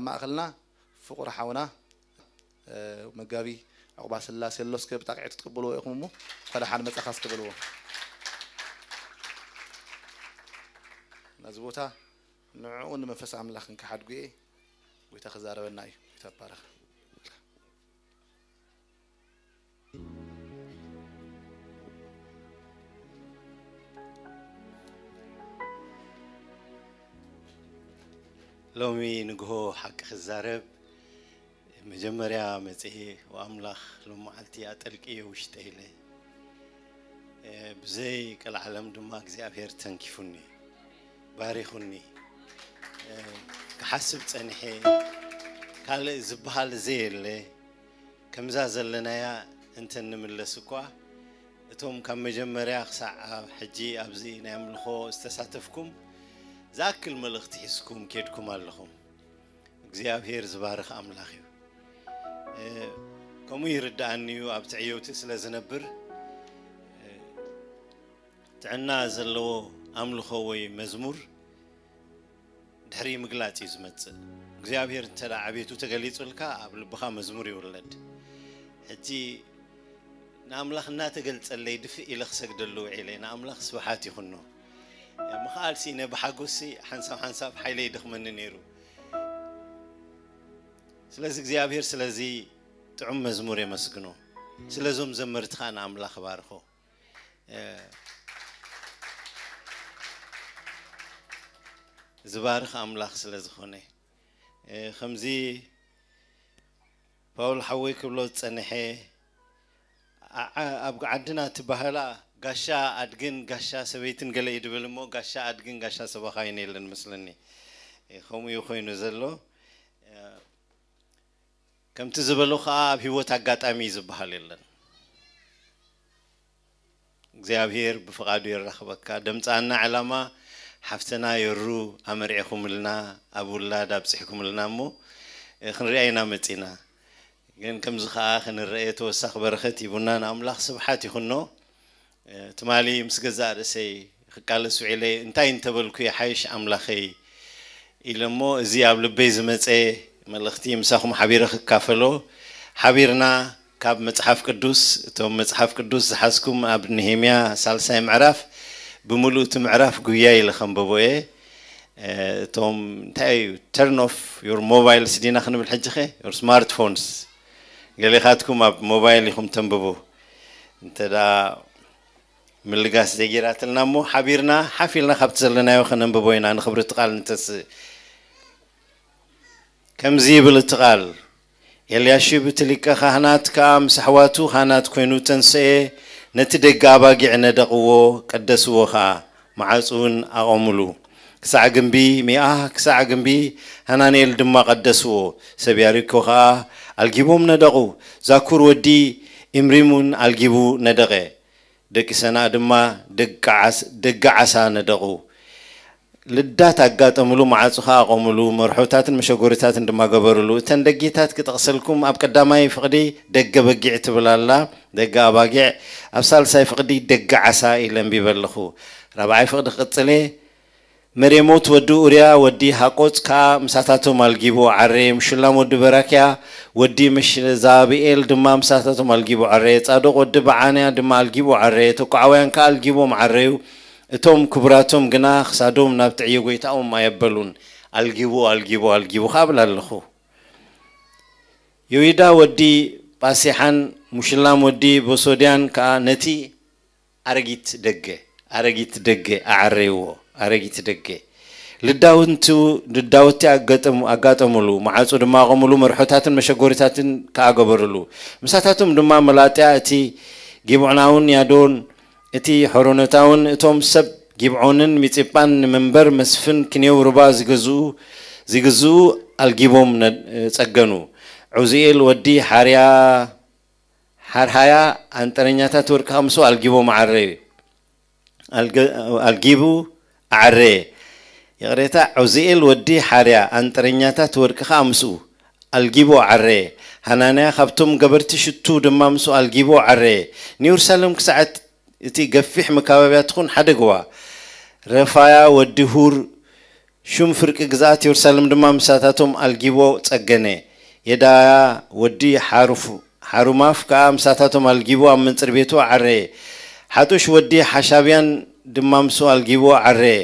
ማእኸልና ፍቑር ሓውና መጋቢ ዕቑባ ስላሴ ኣሎ። እስከ ብጣቕዒት ክትቅብልዎ ኢኹም እሞ እንኳዕ ደሓን መጻኻ እስከ በልዎ። ነዚ ቦታ ንዕኡ ንመንፈስ ኣምላኽ ክንከሓድጉ እየ። ጎይታ ክዛረበና እዩ። ጎይታ ይባረኽ። ሎሚ ንግሆ ሓቂ ክዛረብ መጀመርያ መጽሔ ወኣምላኽ ሎም መዓልቲ ኣጠልቅዮ ውሽጠ ኢለ ብዘይ ቀልዓለም ድማ እግዚኣብሔር ተንኪፉኒ ባሪኹኒ ክሓስብ ጸኒሐ ካልእ ዝበሃል ዘየለ ከምዛ ዘለናያ እንተ ንምለስ እኳ እቶም ካብ መጀመርያ ክሳዕ ሕጂ ኣብዚ ናይ ኣምልኾ ዝተሳተፍኩም ዝኣክል መልእኽቲ ሒዝኩም ኬድኩም ኣለኹም። እግዚኣብሔር ዝባርኽ ኣምላኽ እዩ። ከምኡ ይርድኣኒ እዩ ኣብ ትዕየውቲ ስለ ዝነብር ጥዕና ዘለዎ ኣምልኾ ወይ መዝሙር ድሕሪ ምግላጽ እዩ ዝመጽእ። እግዚኣብሔር እንተ ደኣ ዓቤቱ ተገሊጹልካ ኣብ ልብኻ መዝሙር ይውለድ። ሕጂ ንኣምላኽ እናተገልጸለይ ድፍእ ኢለ ክሰግደሉ ውዒለ ንኣምላኽ ስብሓት ይኹኖ። ምኽኣል ሲነ ብሓጎሲ ሓንሳብ ሓንሳብ ሓይለ ይደኽመኒ ነይሩ። ስለዚ እግዚኣብሔር ስለዚ ጥዑም መዝሙር የመስግኖ። ስለዞም ዘመርቲ ከዓ ንኣምላኽ ባርኾ። ዝባርኽ ኣምላኽ ስለ ዝኾነ ከምዚ ፓውል ሓወይ ክብሎ ዝጸንሐ ኣብ ዓድና ትባህላ ጋሻ ኣድግን ጋሻ ሰበይትን ገለ እዩ ድብል እሞ ጋሻ ኣድግን ጋሻ ሰባኻይን የለን መስለኒ። ከምኡ እዩ ኮይኑ ዘሎ። ከምቲ ዝበሎ ከዓ ኣብ ህይወት ኣጋጣሚ ዝበሃል የለን። እግዚኣብሔር ብፍቓዱ የራኽበካ። ደምፃና ዕላማ ሓፍትና የሩ ኣመርዒኹምልና ኣብ ውላድ ኣብፅሕኩምልና እሞ ክንሪኣ ኢና መፂና። ግን ከምዚ ከዓ ክንረአ ተወሳኺ በረኸት ሂቡና ንኣምላኽ ስብሓት ይኹኖ። ትማሊ ምስ ገዛእ ርእሰይ ክቃለስ ውዒለ እንታይ እንተበልኩ ይሓይሽ ኣምላኸይ ኢለ እሞ እዚ ኣብ ልበይ ዝመፀ መልእኽቲ ምሳኹም ሓቢረ ክካፈሎ ሓቢርና ካብ መፅሓፍ ቅዱስ እቶም መፅሓፍ ቅዱስ ዝሓዝኩም ኣብ ነሄምያ ሳልሳይ ምዕራፍ ብምሉእ እቲ ምዕራፍ ጉያ ኢለ ከንበቦ እየ። እቶም እንታይ እዩ turn off your mobiles ዲና ክንብል ሕጂ ኸ your smartphones ገሌኻትኩም ኣብ ሞባይል ኢኹም ተንብቡ እንተ ምልጋስ ዘይጌራትልና እሞ ሓቢርና ሓፊልና ካብቲ ዘለናዮ ከነንብቦ ኢና ንክብሪ እቲ ቃል ንተስእ ከምዚ ይብል እቲ ቃል ኤልያሽብ እቲ ሊቀ ካህናት ከኣ ምስ ኣሕዋቱ ካህናት ኮይኑ ተንስኤ ነቲ ደገ ኣባጊዕ ነደቕዎ ቀደስዎ ከኣ መዓጹ እውን ኣቐሙሉ ክሳዕ ግምቢ ሚኣ ክሳዕ ግምቢ ሃናንኤል ድማ ቀደስዎ ሰብ ያሪኮ ከኣ ኣልጊቦም ነደቑ ዛኩር ወዲ ኢምሪም እውን ኣልጊቡ ነደቐ ደቂ ሰናእ ድማ ደቂ ዓሳ ነደቑ። ልዳት ኣጋጠምሉ፣ ማዕጾ ኸኣ ኣቖምሉ፣ መርሖታትን መሸጎሪታትን ድማ ገበርሉ። እተን ደጌታት ክጠቕሰልኩም፣ ኣብ ቀዳማይ ፍቕዲ ደገ በጊዕ ትብል ኣላ፣ ደገ ኣባጊዕ፣ ኣብ ሳልሳይ ፍቕዲ ደገ ዓሳ ኢለ ኣንቢበ ኣለኹ። ራብዓይ ፍቕዲ ክቕጽል እየ። መሬሞት ወዲ ኡርያ ወዲ ሃቆጽ ከኣ ምሳታቶም ኣልጊቡ ዓረየ። ምሹላም ወዲ በራክያ ወዲ መሽዛብኤል ድማ ምሳታቶም ኣልጊቡ ዓረየ። ጻዶቕ ወዲ በዓንያ ድማ ኣልጊቡ ዓረየ። ተኩዓውያን ከኣ ኣልጊቦም ዓረዩ። እቶም ክቡራቶም ግና ክሳዶም ናብ ጥዕየ ጐይታኦም ኣየበሉን። ኣልጊቡ፣ ኣልጊቡ፣ ኣልጊቡ ከኣ እብል ኣለኹ። ዮይዳ ወዲ ጳሴሓን ሙሽላም ወዲ ቦሶድያን ከኣ ነቲ ኣረጊት ደገ፣ ኣረጊት ደገ ኣዐረይዎ፣ ኣረጊት ደገ። ልዳውንቱ ልዳውቲ ኣጋጠሙ- ኣጋጠሙሉ፣ መዓጹ ድማ ኣቐሙሉ፣ መርሖታትን መሸጎሪታትን ከኣ ገበሩሉ። ምሳታቶም ድማ መላጥያ እቲ ጊብዖናውን ያዶን እቲ ሖሮነታውን እቶም ሰብ ጊብዖንን ሚጺጳን ንመንበር መስፍን ክንየው ሩባ ዝገዝኡ ዝግዝኡ ኣልጊቦም ነ- ጸገኑ። ዑዝኤል ወዲ ሓርያ ሓርሃያ ኣንጠረኛታት ወርቂ ከምሱ ኣልጊቦም ዓረዩ። ኣልገ- ኣልጊቡ ኣዓረየ። ይቕሬታ ዑዝኤል ወዲ ሓርያ ኣንጠረኛታት ወርቂ ከኣ ምስኡ ኣልጊቡ ዓረየ። ሃናንያ ካብቶም ገበርቲ ሽቱ ድማ ምስኡ ኣልጊቡ ዓረየ። ንየሩሳሌም ክሳዕ እቲ ገፊሕ መካበብያ ትኹን ሓደግዋ። ረፋያ ወዲ ሁር ሹም ፍርቂ ግዝኣት የሩሳሌም ድማ ምሳታቶም ኣልጊቦ ጸገነ። የዳያ ወዲ ሓሩፍ-፣ ሓሩማፍ ከኣ ምሳታቶም ኣልጊቦ ኣብ መንጽር ቤቱ ዓረየ። ሓጡሽ ወዲ ሓሻብያን ድማ ምስኡ ኣልጊቦ ዓረየ።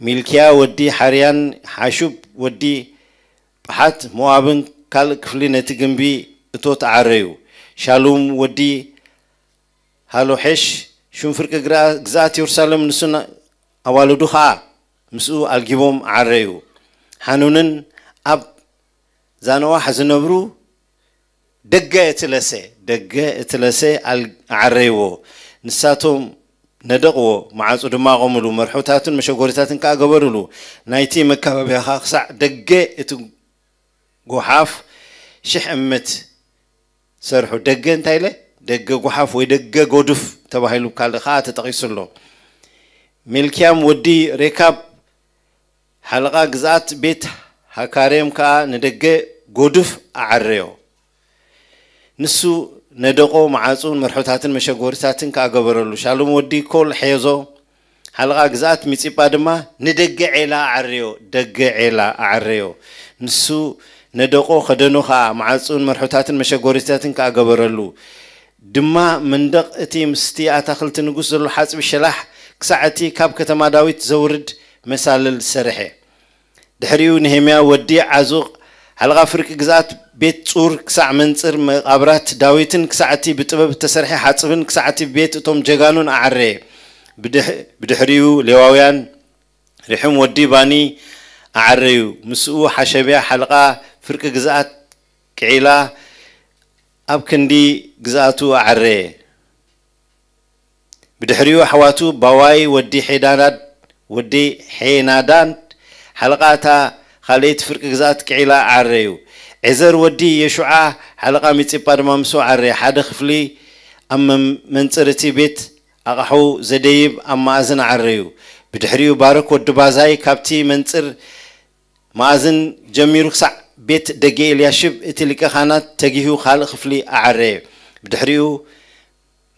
ሚልክያ ወዲ ሓርያን ሓሹብ ወዲ ጳሓት ሞኣብን ካልእ ክፍሊ ነቲ ግምቢ እቶት ዓረዩ። ሻሉም ወዲ ሃሎሔሽ ሹም ፍርቂ ግራ-፣ ግዝኣት የሩሳሌም ንሱን ኣዋልዱ ኸኣ ምስኡ ኣልጊቦም ዓረዩ። ሓኑንን ኣብ ዛኖዋሕ ዝነብሩ ደገ እቲ ለሰ፣ ደገ እቲ ለሰ ኣል-፣ ዓረይዎ። ንሳቶም ነደቕዎ፣ መዓጹ ድማ ኣቖምሉ፣ መርሑታትን መሸጎሪታትን ከኣ ገበሩሉ። ናይቲ መካበብያ ኸኣ ክሳዕ ደገ እቲ ጎሓፍ ሽሕ እምት ሰርሑ። ደገ እንታይ ኢለ? ደገ ጎሓፍ ወይ ደገ ጎዱፍ ተባሂሉ ካልእ ኸኣ ተጠቒሱ ኣሎ። ሚልክያም ወዲ ሬካብ ሓለቓ ግዝኣት ቤት ሃካሬም ከኣ ንደገ ጎዱፍ ኣዓረዮ። ንሱ ነደቖ፣ መዓጹን መርሖታትን መሸጎሪታትን ከኣ ገበረሉ። ሻሉም ወዲ ኮል ሔዞ ሓለቓ ግዝኣት ሚጺጳ ድማ ንደገ ዔላ ኣዓረዮ፣ ደገ ዔላ ኣዓረዮ። ንሱ ነደቖ፣ ከደኑ ኸኣ፣ መዓጹን መርሖታትን መሸጎሪታትን ከኣ ገበረሉ። ድማ መንደቕ እቲ ምስቲ ኣታኽልቲ ንጉስ ዘሎ ሓጽቢ ሸላሕ ክሳዕ እቲ ካብ ከተማ ዳዊት ዘውርድ መሳልል ሰርሐ። ድሕሪኡ ነሄምያ ወዲ ዓዙቕ ሓለቓ ፍርቂ ግዝኣት ቤት ጹር ክሳዕ መንጽር መቓብራት ዳዊትን ክሳዕ እቲ ብጥበብ እተሰርሐ ሓጽብን ክሳዕ እቲ ቤት እቶም ጀጋኑን ኣዓረየ። ብድሕ-፣ ብድሕሪኡ ሌዋውያን ሪሑም ወዲ ባኒ ኣዓረዩ። ምስኡ ሓሸብያ ሓለቓ ፍርቂ ግዝኣት ቅዒላ ኣብ ክንዲ ግዝኣቱ ኣዓረየ። ብድሕሪኡ ኣሕዋቱ ባዋይ ወዲ ሔዳዳድ፣ ወዲ ሔናዳድ ሓለቓ እታ ካልኣይቲ ፍርቂ ግዝኣት ቅዒላ ዓረዩ። ዔዘር ወዲ የሹዓ ሓለቓ ሚጺጳ ድማ ምስኡ ዓረየ። ሓደ ክፍሊ ኣብ መም-፣ መንጽር እቲ ቤት ኣቕሑ ዘደይብ ኣብ መኣዝን ዓረዩ። ብድሕሪኡ ባሮክ ወዲ ባዛይ ካብቲ መንጽር መኣዝን ጀሚሩ ክሳዕ ቤት ደገ ኤልያሽብ እቲ ሊቀ ካህናት ተጊሁ ካልእ ክፍሊ ኣዓረየ። ብድሕሪኡ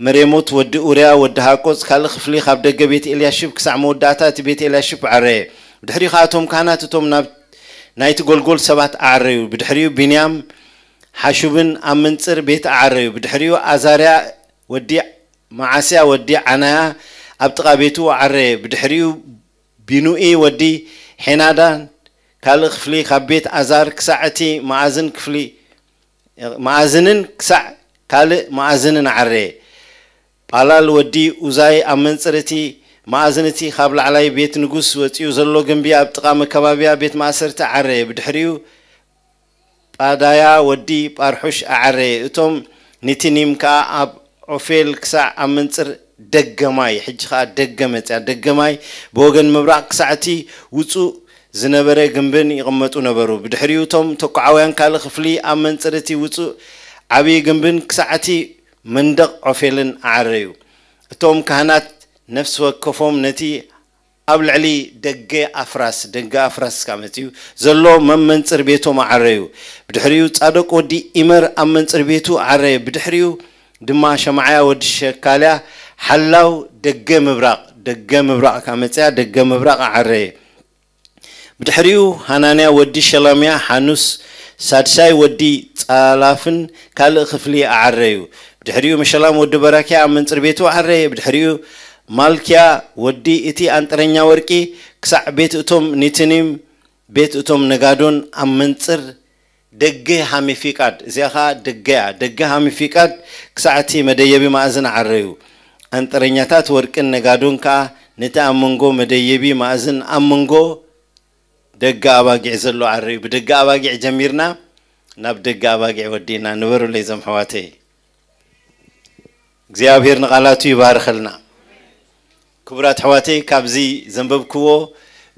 መሬሞት ወዲ ኡርያ ወዲ ሃቆጽ ካልእ ክፍሊ ካብ ደገ ቤት ኤልያሽብ ክሳዕ መወዳእታ እቲ ቤት ኤልያሽብ ዓረየ። ብድሕሪኡ ኸኣ እቶም ካህናት እቶም ናብ ናይቲ ጎልጎል ሰባት ኣዓረዩ። ብድሕሪኡ ቢንያም ሓሹብን ኣብ መንጽር ቤት ኣዓረዩ። ብድሕሪኡ ኣዛርያ ወዲ መዓስያ ወዲ ዓናያ ኣብ ጥቓ ቤቱ ዓረየ። ብድሕሪኡ ቢኑኢ ወዲ ሔናዳን ካልእ ክፍሊ ካብ ቤት ኣዛር ክሳዕ እቲ መኣዝን ክፍሊ መኣዝንን ክሳዕ ካልእ መኣዝንን ዓረየ። ጳላል ወዲ ኡዛይ ኣብ መንጽር እቲ መኣዝን እቲ ካብ ላዕላይ ቤት ንጉስ ወጺኡ ዘሎ ግምቢ ኣብ ጥቓ መከባብያ ቤት ማእሰርቲ ዓረየ። ብድሕሪኡ ጳዳያ ወዲ ጳርሑሽ ኣዓረየ። እቶም ኒቲኒም ከኣ ኣብ ዖፌል ክሳዕ ኣብ መንጽር ደገማይ፣ ሕጂ ኸኣ ደገ መጽያ፣ ደገማይ ብወገን ምብራቕ ክሳዕ እቲ ውጹእ ዝነበረ ግምብን ይቕመጡ ነበሩ። ብድሕሪኡ እቶም ተኩዓውያን ካልእ ክፍሊ ኣብ መንጽር እቲ ውጹእ ዓብዪ ግምብን ክሳዕ እቲ መንደቕ ዖፌልን ኣዓረዩ። እቶም ካህናት ነፍሲ ወከፎም ነቲ ኣብ ልዕሊ ደገ ኣፍራስ፣ ደገ ኣፍራስ ካብ መጺኡ ዘሎ መመንጽር ቤቶም ኣዓረዩ። ብድሕሪኡ ጻዶቅ ወዲ ኢመር ኣብ መንጽር ቤቱ ዓረየ። ብድሕሪኡ ድማ ሸማዕያ ወዲ ሸካልያ ሓላው ደገ ምብራቕ፣ ደገ ምብራቕ ካብ መጺኣ ደገ ምብራቕ ኣዓረየ። ብድሕሪኡ ሃናንያ ወዲ ሸላምያ ሓኑስ ሳድሳይ ወዲ ጻላፍን ካልእ ክፍሊ ኣዓረዩ። ብድሕሪኡ መሸላም ወዲ በራክያ ኣብ መንጽር ቤቱ ኣዓረየ። ብድሕሪኡ ማልክያ ወዲ እቲ ኣንጥረኛ ወርቂ ክሳዕ ቤት እቶም ኒትኒም ቤት እቶም ነጋዶን ኣብ መንጽር ደገ ሃሚፊቃድ፣ እዚኣ ኸኣ ደገ እያ፣ ደገ ሃሚፊቃድ ክሳዕ እቲ መደየቢ ማእዝን ዓረዩ። ኣንጥረኛታት ወርቅን ነጋዶን ከኣ ነቲ ኣብ መንጎ መደየቢ ማእዝን ኣብ መንጎ ደገ ኣባጊዕ ዘሎ ዓረዩ። ብደገ ኣባጊዕ ጀሚርና ናብ ደገ ኣባጊዕ ወዲእና። ንበሩለይ እዞም ኣሕዋተይ። እግዚኣብሔር ንቓላቱ ይባርኸልና። ክቡራት ኣሕዋተይ፣ ካብዚ ዘንበብክዎ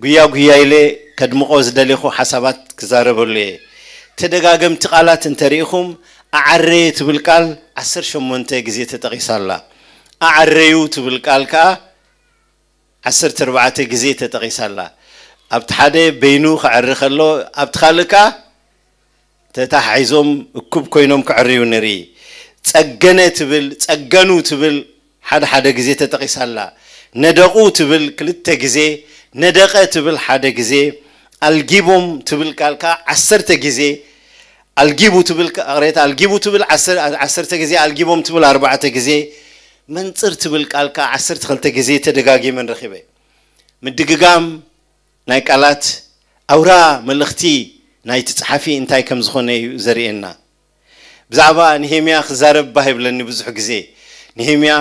ጉያ ጉያ ኢለ ከድምቖ ዝደሌኹ ሓሳባት ክዛረበሉ እየ። ተደጋገምቲ ቃላት እንተሪኢኹም፣ ኣዓረየ ትብል ቃል ዓሰርተ ሸሞንተ ግዜ ተጠቒሳ ኣላ። ኣዓረዩ ትብል ቃል ከኣ ዓሰርተ ኣርባዕተ ግዜ ተጠቒሳ ኣላ። ኣብቲ ሓደ በይኑ ከዕሪ ከሎ፣ ኣብቲ ካልእ ከኣ ተታሓሒዞም እኩብ ኮይኖም ከዕርዩ ንርኢ። ጸገነ ትብል፣ ጸገኑ ትብል ሓደ ሓደ ግዜ ተጠቒሳ ኣላ። ነደቑ ትብል ክልተ ግዜ፣ ነደቀ ትብል ሓደ ግዜ፣ ኣልጊቦም ትብል ቃል ከዓ ዓሰርተ ግዜ፣ ኣልጊቡ ትብል ቃ-፣ ቅሬታ ኣልጊቡ ትብል ዓሰር-፣ ዓሰርተ ግዜ፣ ኣልጊቦም ትብል ኣርባዕተ ግዜ፣ መንጽር ትብል ቃል ከዓ ዓሰርተ ክልተ ግዜ ተደጋጊመን ረኺበ። ምድግጋም ናይ ቃላት ኣውራ መልእኽቲ ናይቲ ጸሓፊ እንታይ ከም ዝኾነ እዩ ዘርእየና። ብዛዕባ ነሄምያ ክዛረብ ባህ ይብለኒ ብዙሕ ግዜ። ነሄምያ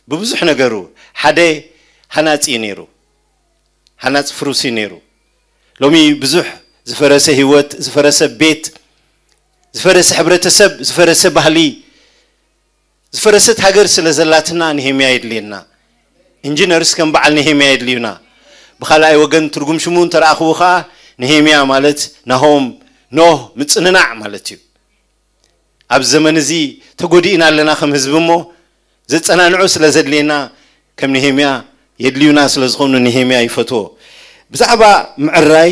ብብዙሕ ነገሩ ሓደ ሃናጺ እዩ ነይሩ። ሃናጺ ፍሩስ እዩ ነይሩ። ሎሚ ብዙሕ ዝፈረሰ ህይወት፣ ዝፈረሰ ቤት፣ ዝፈረሰ ሕብረተሰብ፣ ዝፈረሰ ባህሊ፣ ዝፈረሰት ሃገር ስለ ዘላትና ነሄምያ የድልየና። ኢንጂነርስ ከም በዓል ነሄምያ የድልዩና። ብኻልኣይ ወገን ትርጉም ሽሙ እንተረኣኽዎ ኸዓ ነሄምያ ማለት ናሆም፣ ኖህ፣ ምጽንናዕ ማለት እዩ። ኣብ ዘመን እዚ ተጎዲእና ኣለና ከም ህዝቢ እሞ ዘጸናንዑ ስለ ዘድልየና ከም ነሄምያ የድልዩና ስለ ዝኾኑ ነሄምያ ይፈትዎ። ብዛዕባ ምዕራይ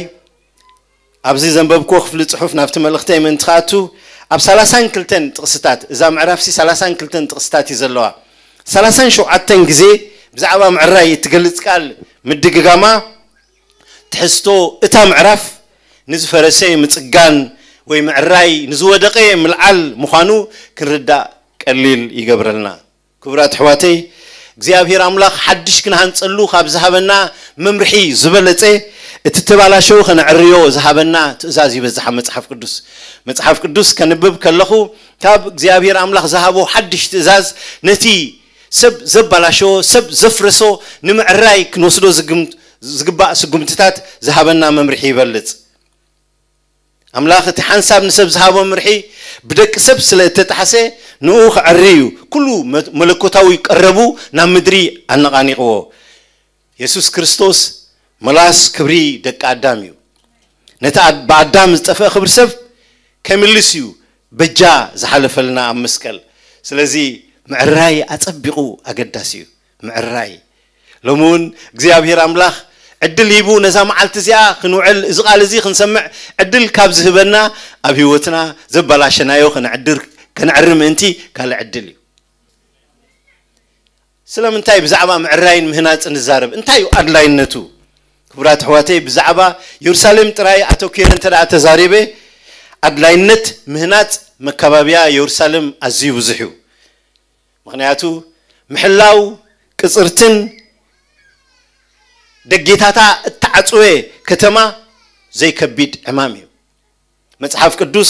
ኣብዚ ዘንበብክዎ ክፍሊ ጽሑፍ ናብቲ መልእኽተይ ምእንቲ ክኣቱ ኣብ ሰላሳን ክልተን ጥቕስታት፣ እዛ ምዕራፍሲ ሰላሳን ክልተን ጥቕስታት እዩ ዘለዋ። ሰላሳን ሸውዓተን ግዜ ብዛዕባ ምዕራይ እትገልጽ ቃል ምድግጋማ ትሕዝቶ እታ ምዕራፍ ንዝፈረሰ ምጽጋን ወይ ምዕራይ ንዝወደቐ ምልዓል ምዃኑ ክንርዳእ ቀሊል ይገብረልና። ክቡራት ኣሕዋተይ፣ እግዚኣብሔር ኣምላኽ ሓድሽ ክንሃንጸሉ ካብ ዝሃበና መምርሒ ዝበለጸ፣ እቲ ተባላሸው ከነዕርዮ ዝሃበና ትእዛዝ ይበዝሕ ኣብ መጽሓፍ ቅዱስ። መጽሓፍ ቅዱስ ከንብብ ከለኹ ካብ እግዚኣብሔር ኣምላኽ ዝሃቦ ሓድሽ ትእዛዝ ነቲ ሰብ ዘባላሸዎ፣ ሰብ ዘፍረሶ ንምዕራይ ክንወስዶ ዝግም-፣ ዝግባእ ስጉምትታት ዝሃበና መምርሒ ይበልጽ። ኣምላኽ እቲ ሓንሳብ ንሰብ ዝሃቦ መምርሒ ብደቂ ሰብ ስለ እተጣሕሰ ንኡ ክዕሪ እዩ። ኩሉ መ-፣ መለኮታዊ ቀረቡ ናብ ምድሪ ኣነቓኒቕዎ። የሱስ ክርስቶስ መላስ ክብሪ ደቂ ኣዳም እዩ። ነቲ ኣድ-፣ ብኣዳም ዝጠፍአ ክብሪ ሰብ ከይምልስ እዩ በጃ ዝሓለፈልና ኣብ መስቀል። ስለዚ ምዕራይ ኣጸቢቑ ኣገዳሲ እዩ። ምዕራይ። ሎሚ እውን እግዚኣብሔር ኣምላኽ ዕድል ሂቡ ነዛ መዓልቲ እዚኣ ክንውዕል፣ እዚ ቃል እዚ ክንሰምዕ ዕድል ካብ ዝህበና፣ ኣብ ህይወትና ዘበላሸናዮ ከነዕድር-፣ ከነዕሪ ምእንቲ ካልእ ዕድል እዩ። ስለምንታይ ብዛዕባ ምዕራይን ምህናጽን ንዛረብ? እንታይ እዩ ኣድላይነቱ? ክቡራት ኣሕዋተይ፣ ብዛዕባ የሩሳሌም ጥራይ ኣተኲረ እንተ ደኣ ተዛሪበ፣ ኣድላይነት ምህናጽ መካባብያ የሩሳሌም ኣዝዩ ብዙሕ እዩ። ምኽንያቱ፣ ምሕላው ቅጽርትን ደጌታታ እተዓጽወ ከተማ ዘይከቢድ ዕማም እዩ። መጽሓፍ ቅዱስ፣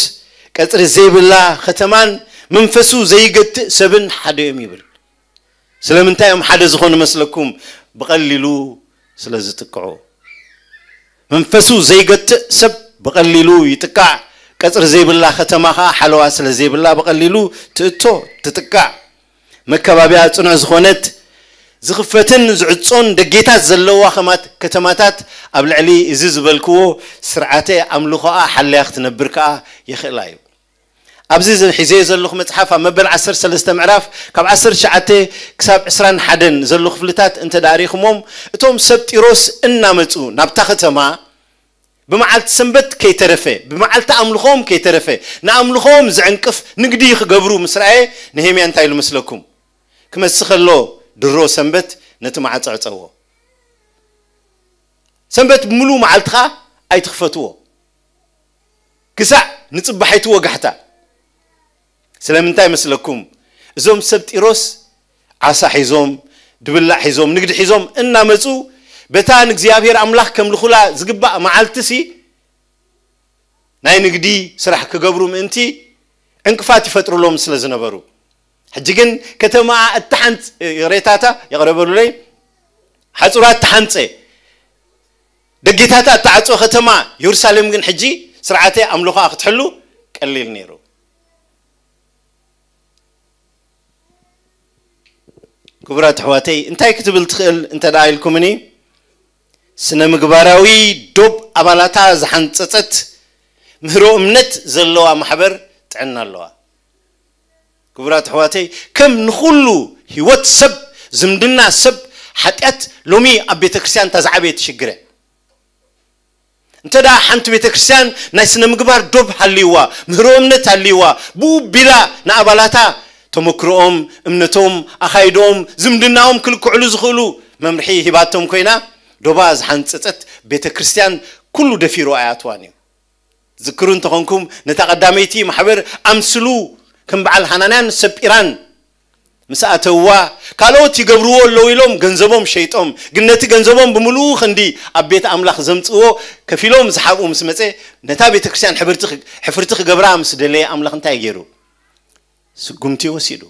"ቀጽሪ ዘይብላ ከተማን መንፈሱ ዘይገትእ ሰብን ሓደ እዮም" ይብል። ስለምንታይ እዮም ሓደ ዝኾኑ መስለኩም? ብቐሊሉ ስለ ዝጥቅዑ። መንፈሱ ዘይገትእ ሰብ ብቐሊሉ ይጥቃዕ። ቀጽሪ ዘይብላ ከተማ ኸኣ ሓለዋ ስለ ዘይብላ ብቐሊሉ ትእቶ፣ ትጥቃዕ። መካባብያ ጽኑዕ ዝኾነት፣ ዝኽፈትን ዝዕጾን ደጌታት ዘለዋ ኸማት-፣ ከተማታት ኣብ ልዕሊ እዚ ዝበልክዎ ስርዓተ ኣምልኾኣ ሓልያ ክትነብር ከኣ የኽእላ እዩ። ኣብዚ ዝ-፣ ሒዘዮ ዘለኹ መጽሓፍ ኣብ መበል ዓሰርተ ሰለስተ ምዕራፍ ካብ ዓሰርተ ትሽዓተ ክሳብ ዕስራን ሓደን ዘለዉ ክፍልታት እንተ ደኣ ርኢኹሞም፣ እቶም ሰብ ጢሮስ እናመጹ ናብታ ከተማ ብመዓልቲ ሰንበት ከይተረፈ፣ ብመዓልቲ ኣምልኾም ከይተረፈ፣ ንኣምልኾም ዝዕንቅፍ ንግዲ ክገብሩ ምስ ረኣየ፣ ነሄምያ እንታይ ኢሉ መስለኩም? ክመሲ ከሎ ድሮ ሰንበት ነቲ ማዕጾ ዕጸዎ። ሰንበት ብምሉእ መዓልቲ ኸኣ ኣይትኽፈትዎ፣ ክሳዕ ንጽባሒቱ ወጋሕታ። ስለምንታይ መስለኩም? እዞም ሰብ ጢሮስ ዓሳ ሒዞም፣ ድብላዕ ሒዞም፣ ንግዲ ሒዞም እናመጹ፣ በታ ንእግዚኣብሔር ኣምላኽ ከምልኹላ ዝግባእ መዓልቲሲ፣ ናይ ንግዲ ስራሕ ክገብሩ ምእንቲ ዕንቅፋት ይፈጥሩሎም ስለ ዝነበሩ። ሕጂ ግን ከተማኣ እትሓንጽ-፣ ይቕሬታታ፣ ይቕረ በሉለይ፣ ሓጹራ እተሓንጸ፣ ደጌታታ እተዓጽወ ከተማ የሩሳሌም ግን ሕጂ ስርዓተ ኣምልኾኣ ክትሕሉ ቀሊል ነይሩ። ክቡራት ኣሕዋተይ፣ እንታይ ክትብል ትኽእል እንተ ደኣ ኢልኩምኒ፣ ስነ ምግባራዊ ዶብ ኣባላታ ዝሓንጸጸት ምህሮ እምነት ዘለዋ ማሕበር ጥዕና ኣለዋ። ክቡራት ኣሕዋተይ፣ ከም ንኹሉ ህይወት ሰብ፣ ዝምድና ሰብ፣ ሓጢኣት ሎሚ ኣብ ቤተ ክርስቲያን እታ ዝዓበየት ሽግር እያ። እንተ ደኣ ሓንቲ ቤተ ክርስቲያን ናይ ስነ ምግባር ዶብ ሃልይዋ፣ ምህሮ እምነት ሃልይዋ፣ ብኡ ቢላ ንኣባላታ ተመክሮኦም፣ እምነቶም፣ ኣኻይዶኦም፣ ዝምድናኦም ክልክዕሉ ዝኽእሉ መምርሒ ሂባቶም ኮይና፣ ዶባ ዝሓንጸጸት ቤተ ክርስቲያን ኩሉ ደፊሩ ኣይኣትዋን እዩ። ዝክሩ እንተኾንኩም፣ ነታ ቀዳመይቲ ማሕበር ኣምስሉ፣ ከም በዓል ሃናንያን ሰጲራን ምስ ኣተውዋ፣ ካልኦት ይገብርዎ ኣለዉ ኢሎም ገንዘቦም ሸይጦም፣ ግን ነቲ ገንዘቦም ብምሉኡ ክንዲ ኣብ ቤት ኣምላኽ ዘምጽእዎ ከፊሎም ዝሓብኡ ምስ መጸ፣ ነታ ቤተ ክርስቲያን ሕብርቲ ክ-፣ ሕፍርቲ ክገብራ ምስ ደለየ፣ ኣምላኽ እንታይ ገይሩ? ስጉምቲ ወሲዱ።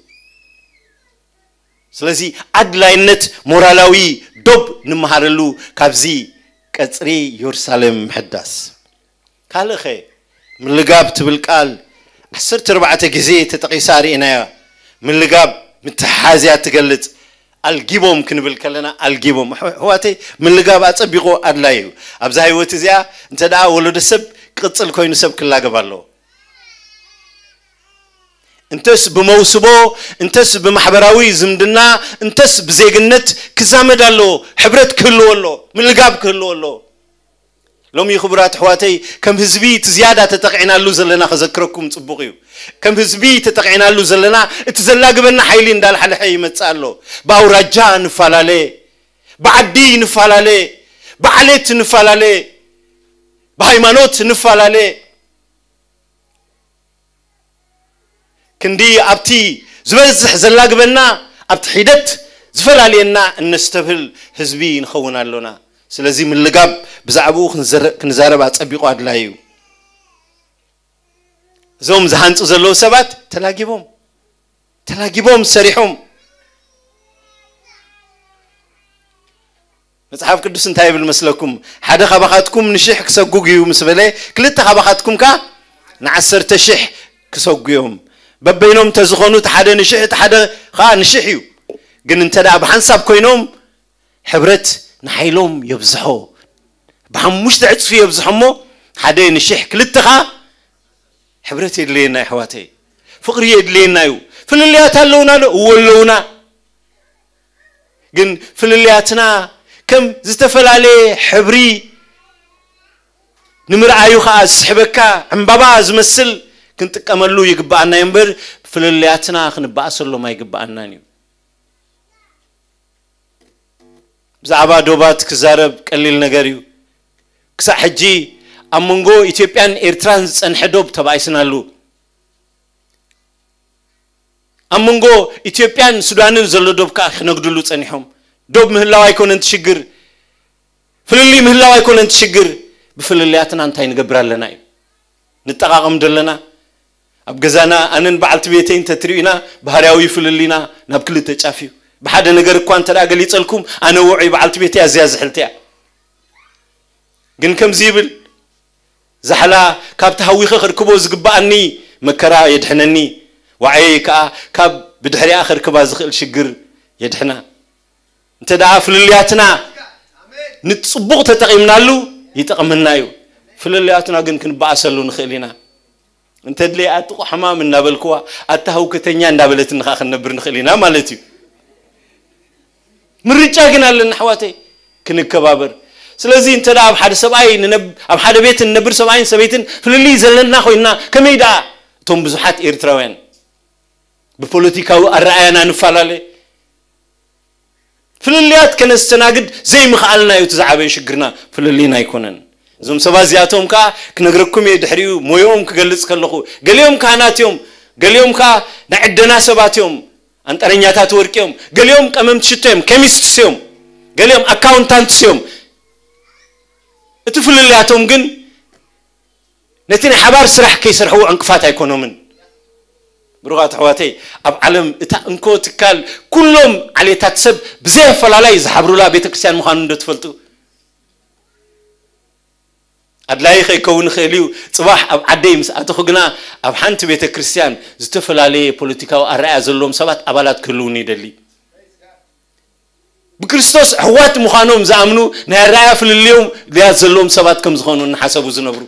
ስለዚ ኣድላይነት ሞራላዊ ዶብ ንመሃረሉ ካብዚ ቀጽሪ የሩሳሌም ምሕዳስ። ካልእኸ ምልጋብ ትብል ቃል ዓሰርተ ኣርባዕተ ግዜ ተጠቒሳ ርኢናያ። ምልጋብ ምትሓሓዝያ ትገልጽ። ኣልጊቦም ክንብል ከለና ኣልጊቦም። ኣሕ-፣ ኣሕዋተይ፣ ምልጋብ ኣጸቢቑ ኣድላይ እዩ። ኣብዛ ህይወት እዚኣ እንተ ደኣ ወለዶ ሰብ ክቕጽል ኮይኑ ሰብ ክላገብ ኣለዎ። እንተስ ብመውስቦ፣ እንተስ ብማሕበራዊ ዝምድና፣ እንተስ ብዜግነት ክዛመድ ኣለዎ። ሕብረት ክህልዎ ኣለዎ። ምልጋብ ክህልዎ ኣለዎ። ሎሚ ክቡራት ኣሕዋተይ፣ ከም ህዝቢ እቲ ዝያዳ ተጠቒዕናሉ ዘለና ከዘክረኩም ጽቡቕ እዩ። ከም ህዝቢ ተጠቒዕናሉ ዘለና፣ እቲ ዘላግበና ሓይሊ እንዳልሓልሐ ይመጽእ ኣሎ። ብኣውራጃ ንፈላለ፣ ብዓዲ ንፈላለ፣ ብዓሌት ንፈላለ፣ ብሃይማኖት ንፈላለ። ክንዲ ኣብቲ ዝበዝሕ ዘላግበና፣ ኣብቲ ሒደት ዝፈላልየና እነስተብህል ህዝቢ ንኸውን ኣሎና። ስለዚ ምልጋብ ብዛዕባኡ ክንዘረ-፣ ክንዛረብ ኣጸቢቑ ኣድላዪ እዩ። እዞም ዝሃንጹ ዘለዉ ሰባት ተላጊቦም፣ ተላጊቦም ሰሪሖም። መጽሓፍ ቅዱስ እንታይ ይብል መስለኩም? "ሓደ ካባኻትኩም ንሽሕ ክሰጉግ እዩ" ምስ በለ፣ ክልተ ካባኻትኩም ከኣ ንዓሰርተ ሽሕ ክሰጉ እዮም። በበይኖም እንተዝኾኑ፣ እቲ ሓደ ንሽሕ፣ እቲ ሓደ ከኣ ንሽሕ እዩ። ግን እንተ ደኣ ብሓንሳብ ኮይኖም፣ ሕብረት ንሓይሎም የብዝሖ። ብሓሙሽተ ዕጽፊ የብዝሖ እሞ፣ ሓደ ንሽሕ፣ ክልተ ከኣ ሕብረት የድልየና፣ ኣሕዋተይ። ፍቕሪ የድልየና እዩ። ፍልልያት ኣለውና ዶ? እወ ኣለውና። ግን ፍልልያትና ከም ዝተፈላለየ ሕብሪ ንምርኣዩ ኸኣ ዝስሕበካ ዕምባባ ዝመስል ክንጥቀመሉ ይግብኣና እዩ እምበር፣ ፍልልያትና ክንበኣሰሎም ኣይግብኣናን እዩ። ብዛዕባ ዶባት ክዛረብ ቀሊል ነገር እዩ። ክሳዕ ሕጂ ኣብ መንጎ ኢትዮጵያን ኤርትራን ዝጸንሐ ዶብ ተባኢስናሉ። ኣብ መንጎ ኢትዮጵያን ሱዳንን ዘሎ ዶብ ከኣ ክነግድሉ ጸኒሖም። ዶብ ምህላው ኣይኮነን እቲ ሽግር፣ ፍልልይ ምህላው ኣይኮነን እቲ ሽግር። ብፍልልያትና እንታይ ንገብር ኣለና እዩ። ንጠቓቐም ዶ ኣለና? ኣብ ገዛና ኣነን በዓልቲ ቤተይ እንተትርእዩና፣ ባህርያዊ ፍልልይና ናብ ክልተ ጫፍ እዩ። ብሓደ ነገር እኳ እንተ ደኣ ገሊጸልኩም፣ ኣነ ውዑይ፣ በዓልቲ ቤተይ ኣዝያ ዝሕልቲ እያ። ግን ከምዚ ይብል፣ "ዛሕላ ካብ ተሃዊኸ ከርክቦ ዝግብኣኒ መከራ የድሕነኒ፣ ዋዕየይ ከኣ ካብ ብድሕሪኣ ከርክባ ዝኽእል ሽግር የድሕና።" እንተ ደኣ ፍልልያትና ንጽቡቕ ተጠቒምናሉ ይጠቕመና እዩ። ፍልልያትና ግን ክንበኣሰሉ ንኽእል ኢና። እንተ ድልየ ኣጥቑ ሕማም እናበልክዋ፣ ኣታ ህውከተኛ እንዳበለትኒ ኸኣ ክንነብር ንኽእል ኢና ማለት እዩ። ምርጫ ግን ኣለና ኣሕዋተይ፣ ክንከባበር። ስለዚ እንተ ደኣ ኣብ ሓደ ሰብኣይ ንነብ-፣ ኣብ ሓደ ቤት ንነብር ሰብኣይን ሰበይትን ፍልልይ ዘለና ኮይንና፣ ከመይ ደኣ እቶም ብዙሓት ኤርትራውያን ብፖለቲካዊ ኣረኣእያና ንፈላለ? ፍልልያት ከነስተናግድ ዘይምኽኣልና እዩ እቲ ዝዓበየ ሽግርና፣ ፍልልይና ኣይኮነን። እዞም ሰባት እዚኣቶም ከኣ ክነግረኩም እየ ድሕሪኡ ሞዮኦም ክገልጽ ከለኹ። ገሊኦም ካህናት እዮም፣ ገሊኦም ከኣ ናይ ዕደና ሰባት እዮም፣ ኣንጠረኛታት ወርቂ እዮም፣ ገሊኦም ቀመምቲ ሽቶ እዮም፣ ኬሚስትስ እዮም፣ ገሊኦም ኣካውንታንትስ እዮም። እቲ ፍልልያቶም ግን ነቲ ናይ ሓባር ስራሕ ከይሰርሕዎ ዕንቅፋት ኣይኮኖምን። ብሩኻት ኣሕዋተይ፣ ኣብ ዓለም እታ እንኮ ትካል ኩሎም ዓሌታት ሰብ ብዘይ ኣፈላላይ ዝሓብሩላ ቤተ ክርስቲያን ምዃኑ እንዶ ትፈልጡ? ኣድላዪ ከይከውን ይኽእል እዩ። ጽባሕ ኣብ ዓደይ ምስ ኣተኹ ግና ኣብ ሓንቲ ቤተ ክርስቲያን ዝተፈላለየ ፖለቲካዊ ኣረኣእያ ዘለዎም ሰባት ኣባላት ክህልውኒ ይደሊ። ብክርስቶስ ኣሕዋት ምዃኖም ዝኣምኑ ናይ ኣረኣእያ ፍልልዮም ልያት ዘለዎም ሰባት ከም ዝኾኑ እናሓሰቡ ዝነብሩ።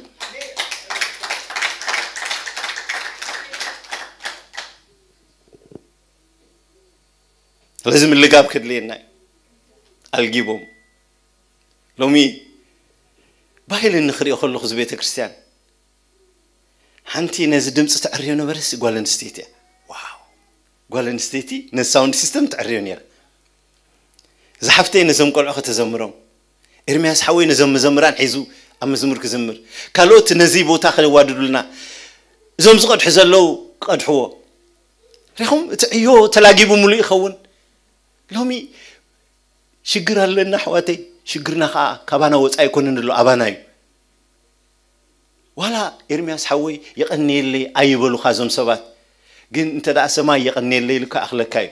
ስለዚ ምልጋብ ከድልየና እዩ። ኣልጊቦም ሎሚ ባህሊ እንክሪኦ ከለኹ እዚ ቤተ ክርስቲያን ሓንቲ ነዚ ድምፂ ተዕርዮ ነበረስ ጓል ኣንስተይቲ እያ። ዋው! ጓል ኣንስተይቲ ነዚ ሳውንድ ሲስተም ተዕርዮ ነይራ። እዛ ሓፍተይ ነዞም ቆልዑ ከተዘምሮም፣ ኤርምያስ ሓወይ ነዞም መዘምራን ሒዙ ኣብ መዝሙር ክዝምር፣ ካልኦት ነዚ ቦታ ከዋድዱልና፣ እዞም ዝቐድሑ ዘለዉ ክቐድሕዎ። ሪኹም እቲ ዕዮ ተላጊቡ ምሉእ ይኸውን። ሎሚ ሽግር ኣለና ኣሕዋተይ፣ ሽግርና ከዓ ካባና ወፃኢ ኣይኮነን ኣሎ፣ ኣባና እዩ። ዋላ ኤርምያስ ሓወይ የቐንየለይ ኣይበሉኻ እዞም ሰባት፣ ግን እንተ ደኣ ሰማይ የቐንየለይ ኢሉ ክኣኽለካ እዩ።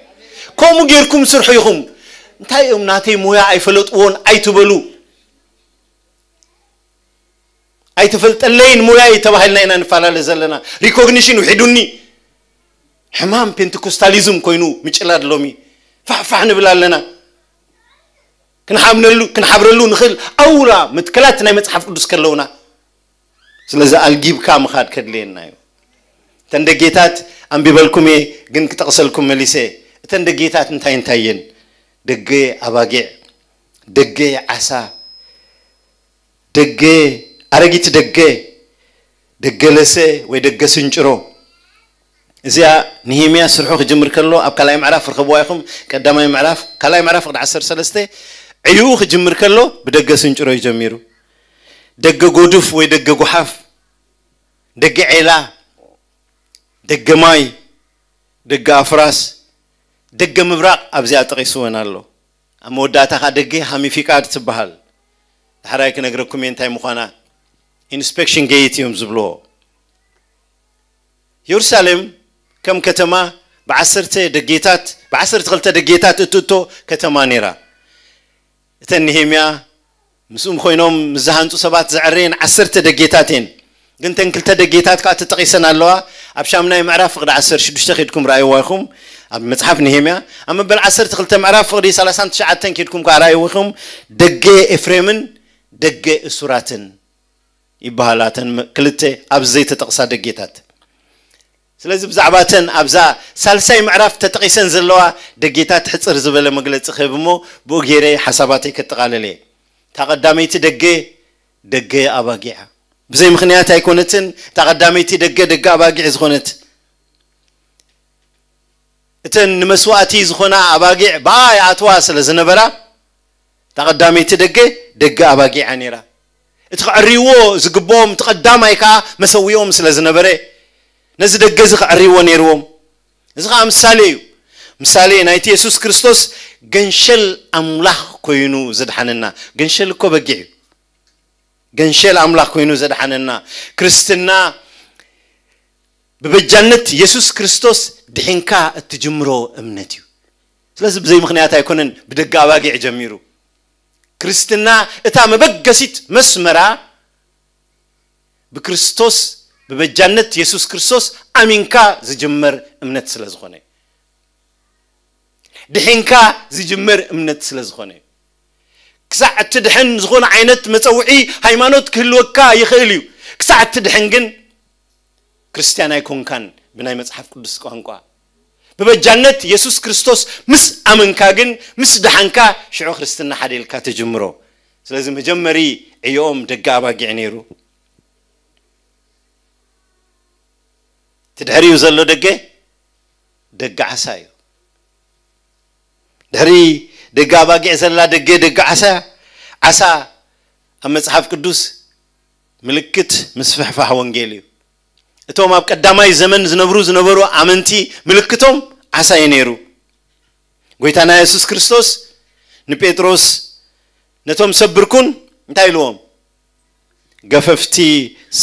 ከምኡ ጌርኩም ስርሑ ኢኹም። እንታይ እዮም ናተይ ሞያ ኣይፈለጥዎን ኣይትበሉ። ኣይተፈልጠለይን ሞያይ ተባሂልና ኢና ንፈላለ ዘለና። ሪኮግኒሽን ውሒዱኒ። ሕማም ፔንቴኮስታሊዝም ኮይኑ ምጭላድ ሎሚ ፋሕፋሕ ንብል ኣለና። ክንሓብነሉ ክንሓብረሉ ንኽእል ኣውራ መትከላት ናይ መጽሓፍ ቅዱስ ከለውና፣ ስለዚ ኣልጊብካ ምኻድ ከድልየና እዩ። እተን ደጌታት ኣንቢበልኩም እየ፣ ግን ክጠቕሰልኩም መሊሰ። እተን ደጌታት እንታይ እንታይ እየን? ደገ ኣባጊዕ፣ ደገ ዓሳ፣ ደገ ኣረጊት ደገ፣ ደገ ለሰ ወይ ደገ ስንጭሮ። እዚኣ ንሄምያ ስርሑ ክጅምር ከሎ ኣብ ካልኣይ ምዕራፍ ርኸብዋ ኢኹም። ቀዳማይ ምዕራፍ፣ ካልኣይ ምዕራፍ ቅዲ ዓሰርተ ሰለስተ ዕዩኡ ክጅምር ከሎ ብደገ ስንጭሮ እዩ ጀሚሩ። ደገ ጎዱፍ ወይ ደገ ጎሓፍ፣ ደገ ዔላ፣ ደገ ማይ፣ ደገ ኣፍራስ፣ ደገ ምብራቕ ኣብዚኣ ጠቒስወን ኣሎ። ኣብ መወዳእታ ኸዓ ደገ ሃሚፊቃድ ትበሃል። ዳሕራይ ክነግረኩም እየ እንታይ ምዃና። ኢንስፔክሽን ገይት እዮም ዝብልዎ። የሩሳሌም ከም ከተማ ብዓሰርተ ደጌታት፣ ብዓሰርተ ክልተ ደጌታት እትእቶ ከተማ ነይራ። እተን ንሄምያ ምስኡም ኮይኖም ምስ ዝሃንጹ ሰባት ዘዕረየን ዓሰርተ ደጌታት እየን። ግን እተን ክልተ ደጌታት ከዓ ተጠቒሰን ኣለዋ። ኣብ ሻምናይ ምዕራፍ ፍቕዲ ዓሰርተ ሽዱሽተ ኬድኩም ረኣይዋ ኢኹም። ኣብ መጽሓፍ ንሄምያ ኣብ መበል ዓሰርተ ክልተ ምዕራፍ ፍቕዲ ሰላሳን ትሽዓተን ኬድኩም ከዓ ረኣይዋ ኢኹም። ደገ ኤፍሬምን ደገ እሱራትን ይበሃላ፣ እተን መ-፣ ክልተ ኣብዚ ዘይተጠቕሳ ደጌታት። ስለዚ ብዛዕባ እተን ኣብዛ ሳልሳይ ምዕራፍ ተጠቒሰን ዘለዋ ደጌታት ሕጽር ዝበለ መግለጺ ክህብ እሞ፣ ብኡ ገይረ ሓሳባተይ ከጠቓልል እየ። እታ ቀዳመይቲ ደገ፣ ደገ ኣባጊዓ። ብዘይ ምኽንያት ኣይኮነትን። እታ ቀዳመይቲ ደገ፣ ደገ ኣባጊዕ ዝኾነት፣ እተን ንመስዋእቲ ዝኾና ኣባጊዕ ብኣ ይኣትዋ ስለ ዝነበራ፣ እታ ቀዳመይቲ ደገ፣ ደገ ኣባጊዓ ነይራ። እቲ ክዕርይዎ ዝግብኦም፣ እቲ ቀዳማይ ከኣ መሰዊኦም ስለ ዝነበረ፣ ነዚ ደገ እዚ ክዕርይዎ ነይርዎም። እዚ ከኣ ምሳሌ እዩ። ምሳሌ ናይቲ የሱስ ክርስቶስ ገንሸል ኣምላኽ ኮይኑ ዘድሓነና። ገንሸል እኮ በጊዕ እዩ። ገንሸል ኣምላኽ ኮይኑ ዘድሓነና። ክርስትና ብበጃነት የሱስ ክርስቶስ ድሒንካ እትጅምሮ እምነት እዩ። ስለዚ ብዘይ ምኽንያት ኣይኮነን ብደገ ኣባጊዕ ጀሚሩ። ክርስትና እታ መበገሲት መስመራ ብክርስቶስ፣ ብበጃነት የሱስ ክርስቶስ ኣሚንካ ዝጅመር እምነት ስለ ዝኾነ እዩ። ድሒንካ ዝጅመር እምነት ስለ ዝኾነ እዩ። ክሳዕ እትድሕን ዝኾነ ዓይነት መጸውዒ ሃይማኖት ክህልወካ ይኽእል እዩ። ክሳዕ እትድሕን ግን ክርስትያን ኣይኮንካን ብናይ መጽሓፍ ቅዱስ ቋንቋ። ብበጃነት የሱስ ክርስቶስ ምስ ኣመንካ ግን፣ ምስ ደሓንካ፣ ሽዑ ክርስትና ሓደ ኢልካ ትጅምሮ። ስለዚ መጀመሪ ዕዮኦም ደገ ኣባጊዕ ነይሩ። እቲ ድሕሪኡ ዘሎ ደገ፣ ደገ ዓሳ እዩ። ድሕሪ ደገ ኣባጊዕ ዘላ ደገ፣ ደገ ዓሳ፣ ዓሳ ኣብ መጽሓፍ ቅዱስ ምልክት ምስፍሕፋሕ ወንጌል እዩ። እቶም ኣብ ቀዳማይ ዘመን ዝነብሩ ዝነበሩ ኣመንቲ ምልክቶም ዓሳ እዩ ነይሩ። ጎይታና የሱስ ክርስቶስ ንጴጥሮስ ነቶም ሰብ ብርኩን እንታይ ኢልዎም? "ገፈፍቲ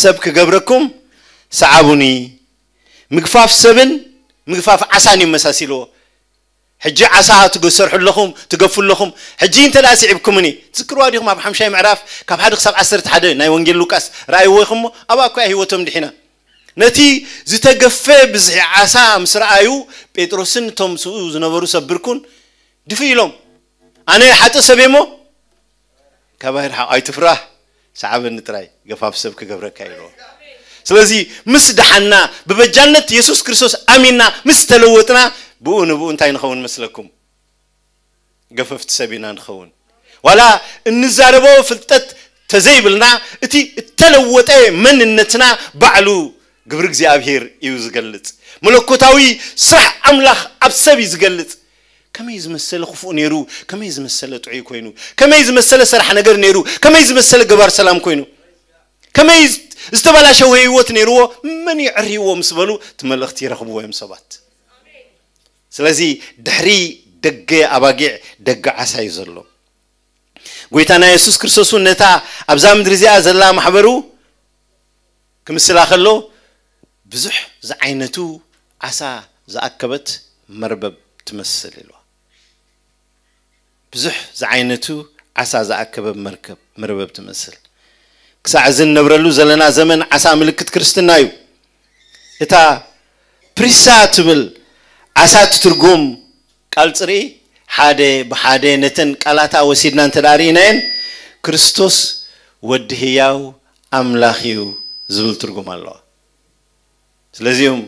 ሰብ ክገብረኩም ሰዓቡኒ።" ምግፋፍ ሰብን ምግፋፍ ዓሳን እዩ መሳሲልዎ። ሕጂ ዓሳ ትሰርሑ ኣለኹም፣ ትገፉ ኣለኹም። ሕጂ እንተ ደኣ ስዒብኩምኒ፣ ትዝክርዋ ዲኹም? ኣብ ሓምሻይ ምዕራፍ ካብ ሓደ ክሳብ ዓሰርተ ሓደ ናይ ወንጌል ሉቃስ ረኣይዎ ኢኹም እሞ፣ ኣብኣ እኮ እያ ህይወቶም ድሒና። ነቲ ዝተገፈ ብዝሒ ዓሳ ምስ ረኣዩ፣ ጴጥሮስን እቶም ምስኡ ዝነበሩ ሰብ ብርኩን ድፍእ ኢሎም፣ "ኣነ ሓጥእ ሰብ እየ እሞ፣ ካባይ ርሓቕ፣ ኣይትፍራህ፣ ሰዓበኒ ጥራይ፣ ገፋፍ ሰብ ክገብረካ" ኢልዎ። ስለዚ ምስ ደሓንና፣ ብበጃነት የሱስ ክርስቶስ ኣሚንና ምስ ተለወጥና፣ ብኡ ንብኡ እንታይ ንኸውን መስለኩም? ገፈፍቲ ሰብ ኢና ንኸውን። ዋላ እንዛረቦ ፍልጠት ተዘይብልና፣ እቲ እተለወጠ መንነትና ባዕሉ ግብሪ እግዚኣብሔር እዩ ዝገልጽ። መለኮታዊ ስራሕ ኣምላኽ ኣብ ሰብ እዩ ዝገልጽ። ከመይ ዝመሰለ ክፉእ ነይሩ፣ ከመይ ዝመሰለ ጥዑይ ኮይኑ፣ ከመይ ዝመሰለ ሰራሕ ነገር ነይሩ፣ ከመይ ዝመሰለ ገባር ሰላም ኮይኑ፣ ከመይ ዝተበላሸወ ህይወት ነይርዎ፣ መን ይዕርይዎ ምስ በሉ እቲ መልእኽቲ ይረኽብዎ እዮም ሰባት። ስለዚ ድሕሪ ደገ ኣባጊዕ ደገ ዓሳ እዩ ዘሎ። ጎይታና የሱስ ክርስቶስ እውን ነታ ኣብዛ ምድሪ እዚኣ ዘላ ማሕበሩ ክምስላ ከሎ፣ ብዙሕ ዝዓይነቱ ዓሳ ዝኣከበት መርበብ ትመስል ኢልዋ። ብዙሕ ዝዓይነቱ ዓሳ ዝኣከበ መርከብ መርበብ ትመስል። ክሳዕ እዚ እንነብረሉ ዘለና ዘመን ዓሳ ምልክት ክርስትና እዩ። እታ ፕሪሳ ትብል ዓሳ ትትርጎም ቃል ጽርኢ ሓደ ብሓደ ነተን ቃላታ ወሲድና እንተ ደኣ ርኢናየን፣ ክርስቶስ ወዲ ህያው ኣምላኽ እዩ ዝብል ትርጉም ኣለዋ። ስለዚኦም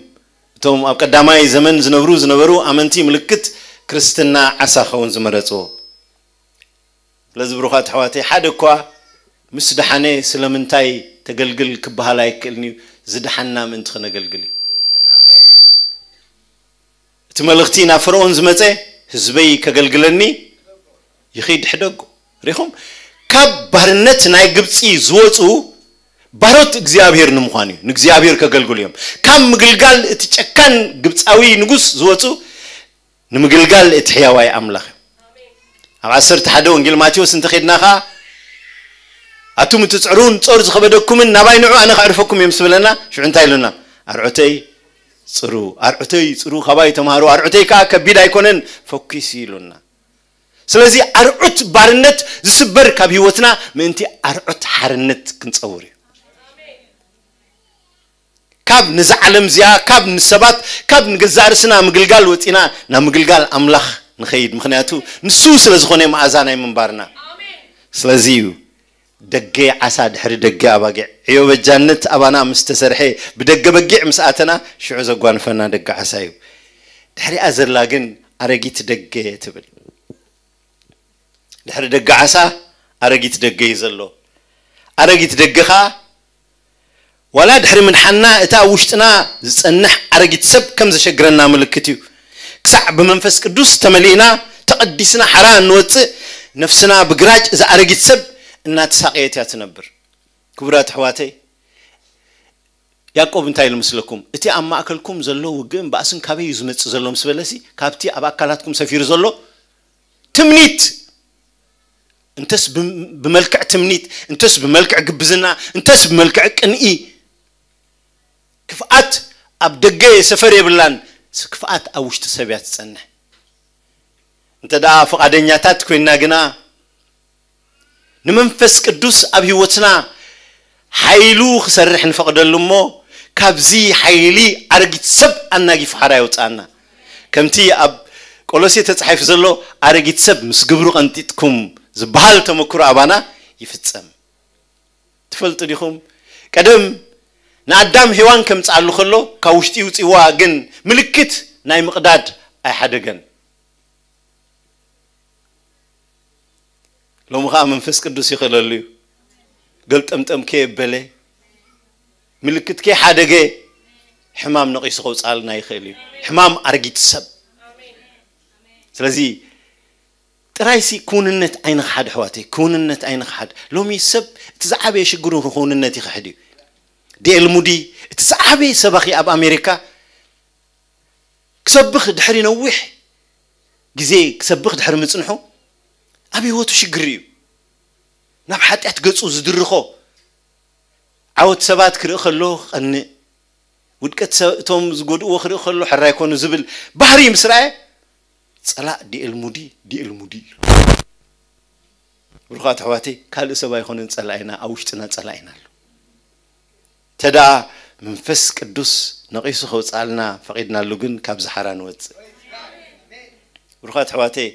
እቶም ኣብ ቀዳማይ ዘመን ዝነብሩ ዝነበሩ ኣመንቲ ምልክት ክርስትና ዓሳ ኸውን ዝመረጽዎ። ስለዚ ብሩኻት ኣሕዋተይ፣ ሓደ እኳ ምስ ደሓነ ስለምንታይ ተገልግል ክበሃል ኣይክእልን እዩ፣ ዝደሓንና ምእንቲ ክነገልግል እዩ። እቲ መልእኽቲ ናብ ፈርኦን ዝመጸ፣ ህዝበይ ከገልግለኒ ይኺድ ሕደጉ። ሪኹም፣ ካብ ባርነት ናይ ግብፂ ዝወፁ ባሮት እግዚኣብሔር ንምዃን እዩ፣ ንእግዚኣብሔር ከገልግሉ እዮም። ካብ ምግልጋል እቲ ጨካን ግብፃዊ ንጉስ ዝወፁ ንምግልጋል እቲ ሕያዋይ ኣምላኽ እዩ። ኣብ ዓሰርተ ሓደ ወንጌል ማቴዎስ እንተኸድና ኸዓ፣ ኣቱም እትፅዕሩን ጾር ዝኸበደኩምን ናባይ ንዑ ኣነ ከዕርፈኩም እዮም ምስ በለና፣ ሽዑ እንታይ ኢሉና? ኣርዑተይ ጽሩ፣ ኣርዑተይ ጽሩ፣ ካባይ ተምሃሩ፣ ኣርዑተይ ከዓ ከቢድ ኣይኮነን፣ ፈኪስ ኢሉና። ስለዚ ኣርዑት ባርነት ዝስበር ካብ ህይወትና ምእንቲ ኣርዑት ሓርነት ክንጸውር እዩ። ካብ ነዛ ዓለም እዚኣ፣ ካብ ንሰባት፣ ካብ ንገዛእ ርእስና ምግልጋል ወፂና ናብ ምግልጋል ኣምላኽ ንኸይድ። ምኽንያቱ ንሱ ስለ ዝኾነ መኣዛ ናይ ምንባርና። ስለዚ እዩ ደገ ዓሳ ድሕሪ ደገ ኣባጊዕ። ዕዮ በጃነት ኣባና ምስ ተሰርሐ፣ ብደገ በጊዕ ምስ ኣተና፣ ሽዑ ዘጓንፈና ደገ ዓሳ እዩ። ድሕሪኣ ዘላ ግን ኣረጊት ደገ ትብል። ድሕሪ ደገ ዓሳ ኣረጊት ደገ እዩ ዘሎ። ኣረጊት ደገ ኸዓ ዋላ ድሕሪ ምድሓንና እቲ ኣብ ውሽጥና ዝጸንሕ ኣረጊት ሰብ ከም ዘሸግረና ምልክት እዩ። ክሳዕ ብመንፈስ ቅዱስ ተመሊእና ተቐዲስና ሓራ እንወጽእ፣ ነፍስና ብግራጭ እዛ ኣረጊት ሰብ እናተሳቐየት እያ ትነብር። ክቡራት ኣሕዋተይ፣ ያዕቆብ እንታይ ኢሉ ምስለኩም? እቲ ኣብ ማእከልኩም ዘሎ ውግእን ባእስን ካበይ እዩ ዝመጽእ ዘሎ ምስ በለሲ፣ ካብቲ ኣብ ኣካላትኩም ሰፊሩ ዘሎ ትምኒት፣ እንተስ ብም-፣ ብመልክዕ ትምኒት፣ እንተስ ብመልክዕ ግብዝና፣ እንተስ ብመልክዕ ቅንኢ። ክፍኣት ኣብ ደገ ሰፈር የብላን፣ ስ-፣ ክፍኣት ኣብ ውሽጢ ሰብ እያ ትጸንሕ። እንተ ደኣ ፍቓደኛታት ኮይንና ግና፣ ንመንፈስ ቅዱስ ኣብ ህይወትና ሓይሉ ክሰርሕ ንፈቕደሉ እሞ፣ ካብዚ ሓይሊ ኣረጊት ሰብ ኣናጊፉ ሓራ የውጽኣና። ከምቲ ኣብ ቆሎሴ ተጻሒፉ ዘሎ፣ ኣረጊት ሰብ ምስ ግብሩ ቀንጢጥኩም ዝበሃል ተመክሮ ኣባና ይፍጸም። ትፈልጡ ዲኹም? ቀደም ንኣዳም ሄዋን ከምጽኣሉ ከሎ፣ ካብ ውሽጢ ይውጽእዋ፣ ግን ምልክት ናይ ምቕዳድ ኣይሓደገን። ሎሚ ኸዓ መንፈስ ቅዱስ ይኽእለሉ እዩ። ገልጠምጠም ከየበለ፣ ምልክት ከይሓደገ፣ ሕማም ነቒሱ ከውፅኣልና ይኽእል እዩ። ሕማም ኣረጊት ሰብ። ስለዚ ጥራይሲ ክውንነት ኣይንኽሓድ ኣሕዋተይ፣ ክውንነት ኣይንኽሓድ። ሎሚ ሰብ እቲ ዝዓበየ ሽግሩ ክውንነት ይኽሕድ እዩ። ዲኤል ሙዲ እቲ ዝዓበየ ሰባኺ ኣብ ኣሜሪካ ክሰብኽ ድሕሪ ነዊሕ ግዜ ክሰብኽ ድሕሪ ምጽንሑ ኣብ ህይወቱ ሽግር እዩ። ናብ ሓጢኣት ገጹ ዝድርኾ፣ ዓወት ሰባት ክርኢ ከሎ ክቐንእ፣ ውድቀት ሰ-፣ እቶም ዝጎድእዎ ክርኢ ከሎ ሕራይ ኮኑ ዝብል ባህሪ ምስ ረኣየ፣ ጸላእ ዲኤል ሙዲ፣ ዲኤል ሙዲ ኢሉ። ብሩኻት ኣሕዋተይ፣ ካልእ ሰብ ኣይኮነን ጸላኢና፣ ኣብ ውሽጥና ጸላኢና ኣሎ። ተደኣ መንፈስ ቅዱስ ነቒሱ ከውጽኣልና ፈቒድናሉ ግን ካብዚ ሓራ ንወጽእ። ብሩኻት ኣሕዋተይ፣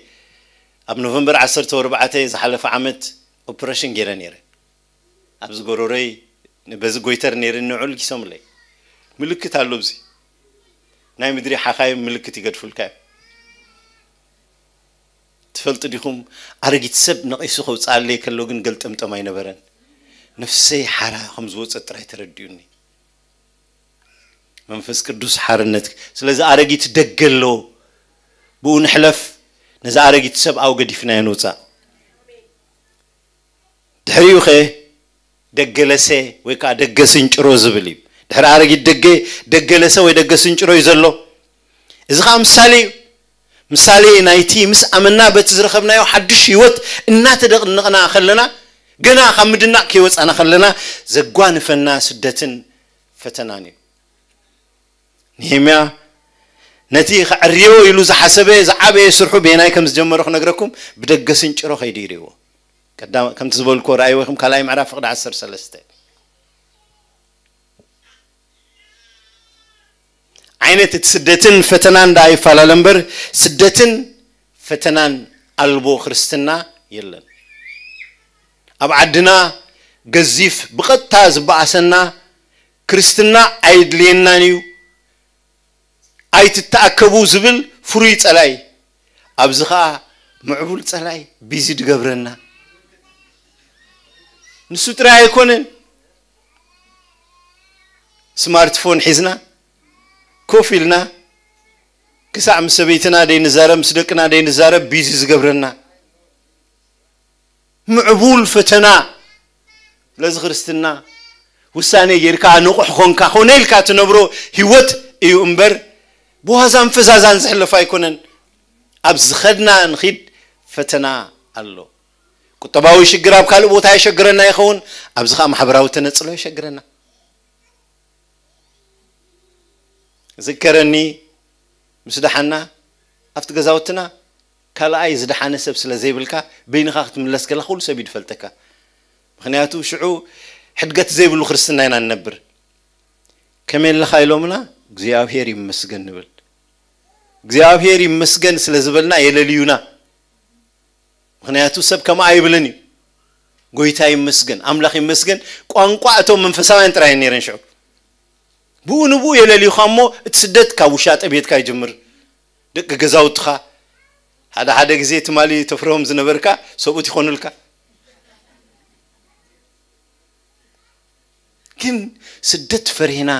ኣብ ኖቨምበር ዓሰርተ ኣርባዕተ ዝሓለፈ ዓመት ኦፕሬሽን ገይረ ነይረ። ኣብዚ ጎረሮይ በዚ ጎይተር ነይርኒ ንዑ ልጊሶምለይ። ምልክት ኣሎ ኣብዚ። ናይ ምድሪ ሓኻይም ምልክት ይገድፉልካ እዮም። ትፈልጡ ዲኹም? ኣረጊት ሰብ ነቒሱ ከውጽኣለይ ከሎ ግን ገልጠምጠም ኣይነበረን። ነፍሰይ ሓራ ከም ዝወጸት ጥራይ ተረዲኡኒ። መንፈስ ቅዱስ ሓርነት። ስለዚ ኣረጊት ደገ ኣሎ፣ ብኡ ንሕለፍ። ነዚ ኣረጊት ሰብ ኣብኡ ገዲፍናዮ ንውፃእ። ድሕሪኡ ኸ ደገ ለሰ ወይ ከዓ ደገ ስንጭሮ ዝብል እዩ። ድሕሪ ኣረጊት ደገ፣ ደገ ለሰ ወይ ደገ ስንጭሮ እዩ ዘሎ። እዚ ከዓ ምሳሌ እዩ። ምሳሌ ናይቲ ምስ ኣመና በቲ ዝረኸብናዮ ሓድሽ ህይወት እናተደቕንቕና ከለና፣ ገና ካብ ምድናቕ ከይወፃና ከለና ዘጓንፈና ስደትን ፈተናን እዩ። ነሄምያ ነቲ ከዕርዮ ኢሉ ዝሓሰበ ዝዓበየ ስርሑ በየናይ ከም ዝጀመረ ክነግረኩም፣ ብደገ ስንጭሮ ከይዱ ይርእዎ። ቀዳም-፣ ከምቲ ዝበልኩዎ፣ ራእይ ወይኹም ካልኣይ ምዕራፍ ፍቕዲ ዓሰርተ ሰለስተ። ዓይነት እቲ ስደትን ፈተናን ደኣ ይፈላለ እምበር፣ ስደትን ፈተናን ኣልቦ ክርስትና የለን። ኣብ ዓድና ገዚፍ ብቐጥታ ዝበኣሰና፣ ክርስትና ኣይድልየናን እዩ፣ ኣይትተኣከቡ ዝብል ፍሩይ ጸላይ፣ ኣብዚ ኸኣ ምዕቡል ጸላይ ቢዚ ድገብረና። ንሱ ጥራይ ኣይኮነን። ስማርትፎን ሒዝና ኮፍ ኢልና ክሳዕ ምስ ሰበይትና ደይንዛረብ፣ ምስ ደቅና ደይንዛረብ ቢዚ ዝገብረና ምዕቡል ፈተና። ስለዚ ክርስትና ውሳኔ ጌርካ ንቑሕ ኾንካ ኮነ ኢልካ ትነብሮ ህይወት እዩ እምበር፣ ብዋዛን ፈዛዛን ዝሕለፍ ኣይኮነን። ኣብ ዝኸድና ንኺድ ፈተና ኣሎ። ቁጠባዊ ሽግር ኣብ ካልእ ቦታ የሸግረና ይኸውን፣ ኣብዚ ኸዓ ማሕበራዊ ተነጽሎ የሸግረና። ዝከረኒ ምስ ደሓና ኣብቲ ገዛውትና ካልኣይ ዝደሓነ ሰብ ስለ ዘይብልካ፣ በይንኻ ክትምለስ ከላ ኩሉ ሰብ እዩ ዝፈልጠካ። ምኽንያቱ ሽዑ ሕድገት ዘይብሉ ክርስትና ኢና ንነብር። ከመይ ኣለኻ ኢሎምና፣ እግዚኣብሔር ይመስገን ንብል። እግዚኣብሔር ይመስገን ስለ ዝበልና የለልዩና። ምኽንያቱ ሰብ ከምኣ ኣይብልን እዩ። ጎይታ ይመስገን፣ ኣምላኽ ይመስገን፣ ቋንቋ እቶም መንፈሳውያን ጥራይ ነይረን ሽዑ። ብኡ ንብኡ የለልዩኻ እሞ፣ እቲ ስደት ካብ ውሻጠ ቤትካ ይጅምር። ደቂ ገዛውትኻ፣ ሓደ ሓደ ግዜ ትማሊ ተፍርሆም ዝነበርካ ሰብኡት ይኾኑልካ። ግን ስደት ፈሪህና፣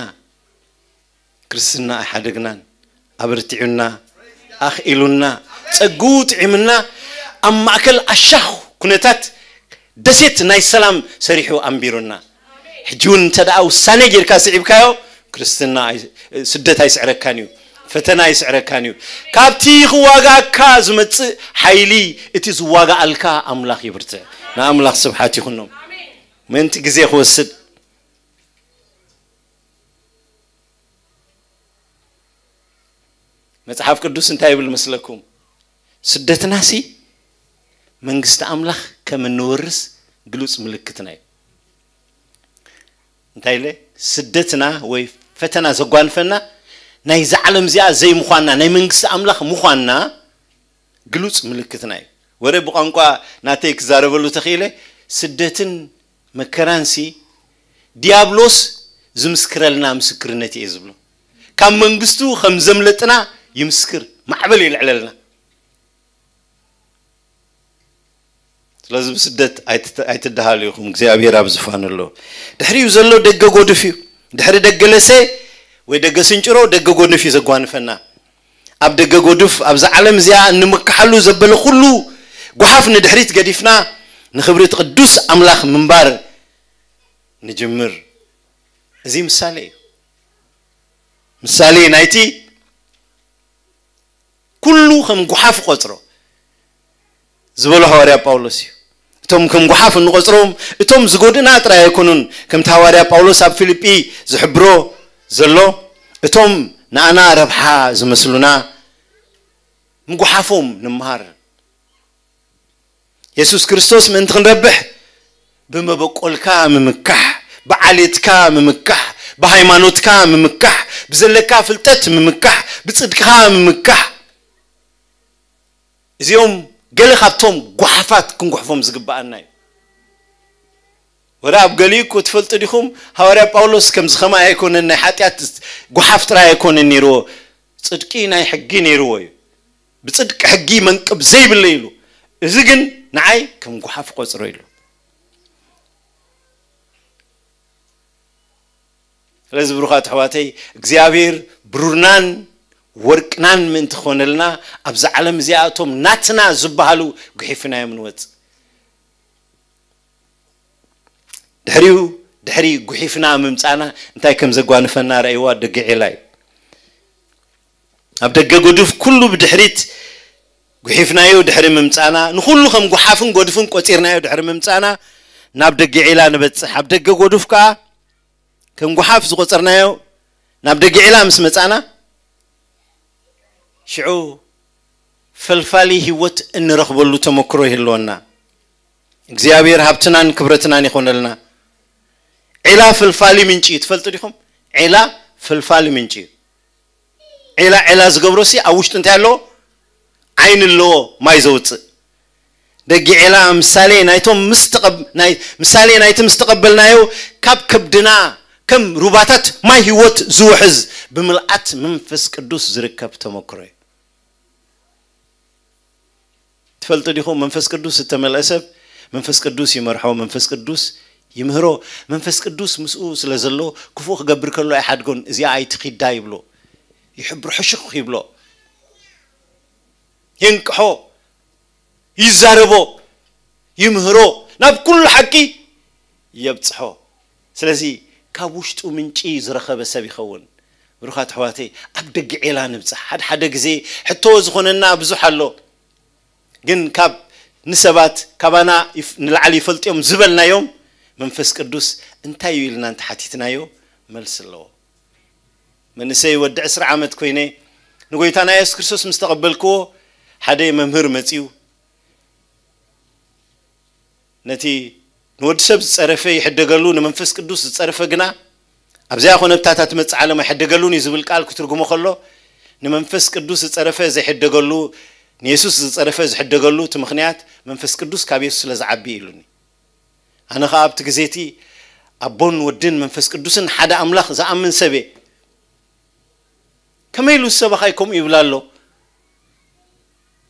ክርስትና ኣይሓደግናን። ኣበርቲዑና፣ ኣኽኢሉና፣ ጸግኡ ጥዒምና፣ ኣብ ማእከል ኣሻኽ ኩነታት ደሴት ናይ ሰላም ሰሪሑ ኣንቢሩና። ሕጂ እውን እንተ ደኣ ውሳኔ ጌርካ ስዒብካዮ፣ ክርስትና ኣይ-፣ ስደት ኣይስዕረካን እዩ፣ ፈተና ኣይስዕረካን እዩ። ካብቲ ክዋጋኣካ ዝመጽእ ሓይሊ፣ እቲ ዝዋጋኣልካ ኣምላኽ ይብርትዕ። ንኣምላኽ ስብሓት ይኹኖም። ምእንቲ ግዜ ክወስድ፣ መጽሓፍ ቅዱስ እንታይ ይብል መስለኩም? ስደትናሲ መንግስቲ ኣምላኽ ከም እንወርስ ግሉጽ ምልክትና እዩ። እንታይ ኢለ? ስደትና ወይ ፈተና ዘጓንፈና ናይዛ ዓለም እዚኣ ዘይምዃንና፣ ናይ መንግስቲ ኣምላኽ ምዃንና ግሉጽ ምልክትና እዩ። ወረ ብቋንቋ ናተይ ክዛረበሉ ተኽኢለ፣ ስደትን መከራንሲ ዲያብሎስ ዝምስክረልና ምስክርነት እየ ዝብሎ። ካብ መንግስቱ ከም ዘምለጥና ይምስክር፣ ማዕበል ይልዕለልና። ስለዚ ብስደት ኣይትተ-፣ ኣይትደሃሉ ኢኹም፣ እግዚኣብሔር ኣብ ዝፋን ኣሎ። ድሕሪኡ ዘሎ ደገ ጎድፍ እዩ። ድሕሪ ደገ ለሰ ወይ ደገ ስንጭሮ፣ ደገ ጎድፍ እዩ ዘጓንፈና። ኣብ ደገ ጎድፍ፣ ኣብዛ ዓለም እዚኣ እንምክሓሉ ዘበለ ኩሉ ጓሓፍ ንድሕሪት ገዲፍና፣ ንኽብሪ እቲ ቅዱስ ኣምላኽ ምንባር ንጅምር። እዚ ምሳሌ እዩ። ምሳሌ ናይቲ ኩሉ ከም ጓሓፍ ቆጽሮ ዝበሎ ሃዋርያ ጳውሎስ እዩ። እቶም ከም ጓሓፍ እንቆጽሮም፣ እቶም ዝጎድእና ጥራይ ኣይኮኑን። ከምቲ ሃዋርያ ጳውሎስ ኣብ ፊልጲ ዝሕብሮ ዘሎ፣ እቶም ንኣና ረብሓ ዝመስሉና ምጉሓፎም ንምሃር። የሱስ ክርስቶስ ምእንቲ ክንረብሕ፣ ብመበቆልካ ምምካሕ፣ ብዓሌትካ ምምካሕ፣ ብሃይማኖትካ ምምካሕ፣ ብዘለካ ፍልጠት ምምካሕ፣ ብጽድቅኻ ምምካሕ። እዚኦም ገለ ካብቶም ጓሓፋት ክንጉሕፎም ዝግብኣና እዩ። ወረ ኣብ ገሊኡ እኮ ትፈልጡ ዲኹም? ሃዋርያ ጳውሎስ ከምዚ ከማይ ኣይኮነን፣ ናይ ሓጢኣት ጓሓፍ ጥራይ ኣይኮነን ነይርዎ፣ ጽድቂ ናይ ሕጊ ነይርዎ እዩ። ብጽድቂ ሕጊ መንቅብ ዘይብለይ ኢሉ፣ እዚ ግን ንዓይ ከም ጓሓፍ ቆጽሮ ኢሉ። ስለዚ ብሩኻት ኣሕዋተይ፣ እግዚኣብሔር ብሩርናን ወርቅናን ምእንቲ ክኾነልና፣ ኣብዛ ዓለም እዚኣ እቶም ናትና ዝበሃሉ ጉሒፍናዮም ንወጽእ። ድሕሪኡ፣ ድሕሪ ጉሒፍና ምምጻና እንታይ ከም ዘጓንፈና ረእይዋ፣ ደገ ዒላ እዩ። ኣብ ደገ ጎዱፍ ኩሉ ብድሕሪት ጉሒፍናዮ ድሕሪ ምምጻና፣ ንኹሉ ከም ጉሓፍን ጎድፍን ቆጺርናዮ ድሕሪ ምምጻና፣ ናብ ደገ ዒላ ንበጽሕ። ኣብ ደገ ጎዱፍ ከኣ ከም ጉሓፍ ዝቆጸርናዮ ናብ ደገ ዒላ ምስ መጻና፣ ሽዑ ፈልፋሊ ህይወት እንረኽበሉ ተመክሮ ይህልወና። እግዚኣብሔር ሃብትናን ክብረትናን ይኾነልና። ዒላ ፈልፋሊ ምንጪ እዩ። ትፈልጡ ዲኹም? ዒላ ፈልፋሊ ምንጪ እዩ። ዒላ፣ ዒላ ዝገብሮ ሲ ኣብ ውሽጡ እንታይ ኣለዎ? ዓይኒ ኣለዎ፣ ማይ ዘውፅእ። ደጊ ዒላ ምሳሌ ናይቶም ምስ ተቐብ-፣ ናይ፣ ምሳሌ ናይቲ ምስ ተቐበልናዮ ካብ ከብድና ከም ሩባታት ማይ ህይወት ዝውሕዝ ብምልኣት መንፈስ ቅዱስ ዝርከብ ተመክሮ እዩ። ትፈልጡ ዲኹም? መንፈስ ቅዱስ ዝተመልአ ሰብ መንፈስ ቅዱስ ይመርሖ፣ መንፈስ ቅዱስ ይምህሮ። መንፈስ ቅዱስ ምስኡ ስለ ዘሎ ክፉእ ክገብር ከሎ ኣይሓድጎን። እዚኣ ኣይትኺዳ ይብሎ፣ ይሕብሮ፣ ሕሹኽ ይብሎ፣ የንቅሖ፣ ይዛረቦ፣ ይምህሮ፣ ናብ ኩሉ ሓቂ የብጽሖ። ስለዚ ካብ ውሽጡ ምንጪ ዝረኸበ ሰብ ይኸውን። ብሩኻት ኣሕዋተይ፣ ኣብ ደገ ዒላ ንብጻሕ። ሓደ ሓደ ግዜ ሕቶ ዝኾነና ብዙሕ ኣሎ። ግን ካብ ንሰባት ካባና ይፍ-፣ ንላዕሊ ይፈልጥዮም ዝበልናዮም መንፈስ ቅዱስ እንታይ እዩ ኢልና እንተሓቲትናዮ መልሲ ኣለዎ። መንእሰይ ወዲ ዕስራ ዓመት ኮይነ ንጎይታና የሱስ ክርስቶስ ምስ ተቐበልክዎ ሓደ መምህር መጺኡ ነቲ ንወዲ ሰብ ዝጸረፈ ይሕደገሉ፣ ንመንፈስ ቅዱስ ዝጸረፈ ግና ኣብዚኣ ኮነ ብታታ ትመጽእ ዓለም ኣይሕደገሉን እዩ ዝብል ቃል ክትርጉሞ ከሎ፣ ንመንፈስ ቅዱስ ዝጸረፈ ዘይሕደገሉ፣ ንየሱስ ዝጸረፈ ዝሕደገሉ እቲ ምኽንያት መንፈስ ቅዱስ ካብ የሱስ ስለ ዝዓቢ እዩ ኢሉኒ። ኣነ ኸኣ ኣብቲ ግዜ እቲ ኣቦን ወድን መንፈስ ቅዱስን ሓደ ኣምላኽ ዝኣምን ሰብ እየ። ከመይ ኢሉ ዝሰበኻይ ከምኡ ይብል ኣሎ?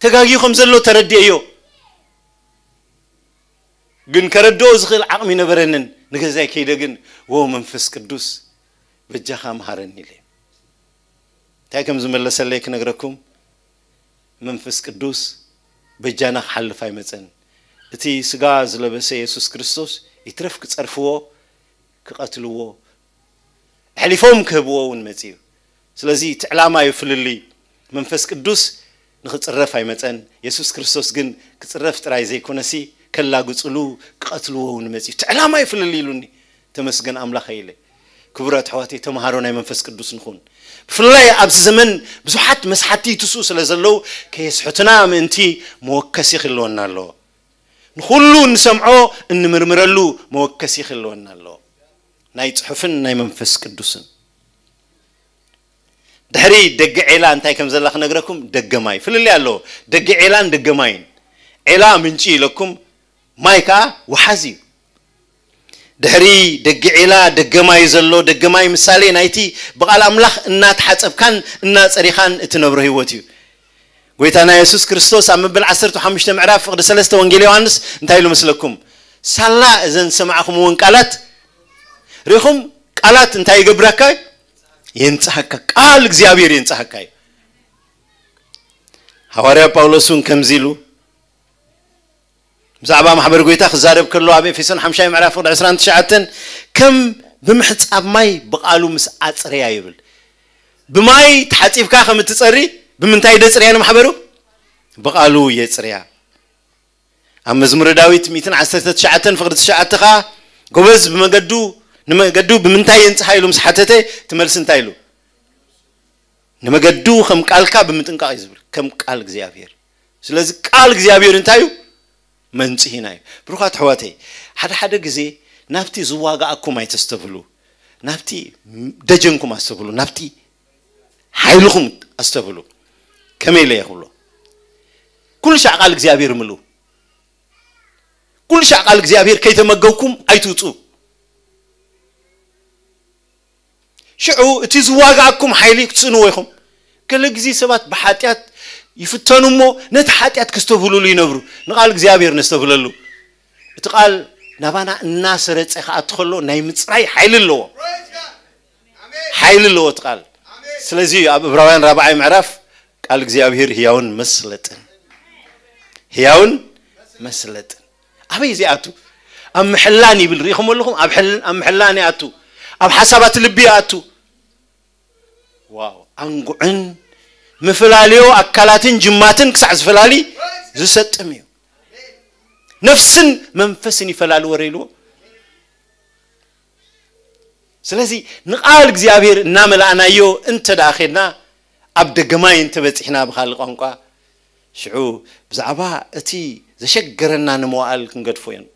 ተጋግዩ ከም ዘሎ ተረዲኤዮ። ግን ከረድኦ ዝኽእል ዓቕሚ ይነበረንን። ንገዛይ ከይደ ግን፣ "ወ መንፈስ ቅዱስ በጃኻ መሃረኒ" ኢለ። እንታይ ከም ዝመለሰለይ ክነግረኩም፣ መንፈስ ቅዱስ በጃና ክሓልፍ ኣይመጸን። እቲ ስጋ ዝለበሰ የሱስ ክርስቶስ ይትረፍ ክጸርፍዎ፣ ክቐትልዎ፣ ኣሕሊፎም ክህብዎ እውን መጺኡ። ስለዚ እቲ ዕላማ እዩ ፍልልይ። መንፈስ ቅዱስ ንኽጽረፍ ኣይመጸን። የሱስ ክርስቶስ ግን ክጽረፍ ጥራይ ዘይኮነሲ፣ ከላግጽሉ፣ ክቐትልዎ እውን መጺኡ። እቲ ዕላማ እዩ ፍልልይ ኢሉኒ። ተመስገን ኣምላኸይ ኢለ። ክቡራት ኣሕዋተይ፣ ተምሃሮ ናይ መንፈስ ቅዱስ ንኹን። ብፍላይ ኣብዚ ዘመን ብዙሓት መስሓቲ ይትስኡ ስለ ዘለዉ፣ ከየስሕቱና ምእንቲ መወከሲ ክህልወና ኣለዎ። ንኹሉ እንሰምዖ እንምርምረሉ መወከሲ ክህልወና ኣለዎ። ናይ ጽሑፍን ናይ መንፈስ ቅዱስን። ድሕሪ ደገ ዔላ እንታይ ከም ዘላ ክነግረኩም፣ ደገ ማይ። ፍልልይ ኣለዎ። ደገ ዔላን ደገ ማይን። ዔላ ምንጪ ኢለኩም፣ ማይ ከኣ ወሓዚ እዩ። ድሕሪ ደገ ዔላ ደገ ማይ ዘሎ፣ ደገ ማይ ምሳሌ ናይቲ ብቓል ኣምላኽ እናተሓጸብካን እናጸሪኻን እትነብሮ ህይወት እዩ። ጎይታና የሱስ ክርስቶስ ኣብ መበል ዓሰርተ ሓሙሽተ ምዕራፍ ፍቕዲ ሰለስተ ወንጌል ዮሃንስ እንታይ ኢሉ መስለኩም? ሳላ እዘን ዝሰማዕኹምወን ቃላት ርኢኹም፣ ቃላት እንታይ ይገብረካ? የንጽሃካ። ቃል እግዚኣብሔር የንጽሃካ እዩ። ሃዋርያ ጳውሎስ እውን ከምዚ ኢሉ ብዛዕባ ማሕበር ጎይታ ክዛረብ ከሎ ኣብ ኤፌሶን ሓምሻይ ምዕራፍ ፍቕዲ ዕስራን ትሽዓተን ከም ብምሕጻብ ማይ ብቓሉ ምስ ኣጽረያ ይብል። ብማይ ተሓጺብካ ከም እትጸሪ ብምንታይ ደጽርያ ንማሕበሩ? ብቓሉ የጽርያ። ኣብ መዝሙረ ዳዊት ሚእትን ዓሰርተ ትሽዓተን ፍቕዲ ትሽዓተ ኸኣ፣ ጎበዝ ብመገዱ፣ ንመገዱ ብምንታይ የንጽሃ ኢሉ ምስ ሓተተ፣ እቲ መልሲ እንታይ ኢሉ? ንመገዱ ከም ቃልካ ብምጥንቃቕ እዩ ዝብል፣ ከም ቃል እግዚኣብሔር። ስለዚ ቃል እግዚኣብሔር እንታይ እዩ? መንጽሂና እዩ። ብሩኻት ኣሕዋተይ፣ ሓደ ሓደ ግዜ ናብቲ ዝዋጋኣኩም ኣይተስተብህሉ፣ ናብቲ ደጀንኩም ኣስተብህሉ፣ ናብቲ ሓይልኹም ኣስተብህሉ። ከመይ ኢለ እየ ክብሎ? ኩሉ ሻዕ ቃል እግዚኣብሔር ምልኡ። ኩሉ ሻዕ ቃል እግዚኣብሔር ከይተመገብኩም ኣይትውጹ። ሽዑ እቲ ዝዋጋኣኩም ሓይሊ ክትስእንዎ ኢኹም። ገለ ግዜ ሰባት ብሓጢኣት ይፍተኑ እሞ ነቲ ሓጢኣት ከስተብህሉሉ ይነብሩ። ንቓል እግዚኣብሔር ነስተብህለሉ። እቲ ቃል ናባና እናሰረጸ ክኣቱ ከሎ ናይ ምጽራይ ሓይሊ ኣለዎ። ሓይሊ ኣለዎ እቲ ቃል። ስለዚ ኣብ ዕብራውያን ራብዓይ ምዕራፍ ቃል እግዚኣብሔር ህያውን መስለጥን፣ ህያውን መስለጥን። ኣበይ እዚ ኣቱ? ኣብ ምሕላን ይብል፣ ርኢኹም ኣለኹም? ኣብ ሕል-፣ ኣብ ምሕላን ይኣቱ፣ ኣብ ሓሳባት ልቢ ይኣቱ። ዋው! ኣንጉዕን ምፍላልዮ ኣካላትን ጅማትን ክሳዕ ዝፈላሊ ዝሰጥም እዩ። ነፍስን መንፈስን ይፈላልዎ ረ ኢልዎ። ስለዚ ንቃል እግዚኣብሔር እናመላእናዮ እንተ ደኣ ኸድና፣ ኣብ ደገማይ እንተ በጺሕና ብኻልእ ቋንቋ፣ ሽዑ ብዛዕባ እቲ ዘሸገረና ንመዋእል ክንገድፎ እዮም።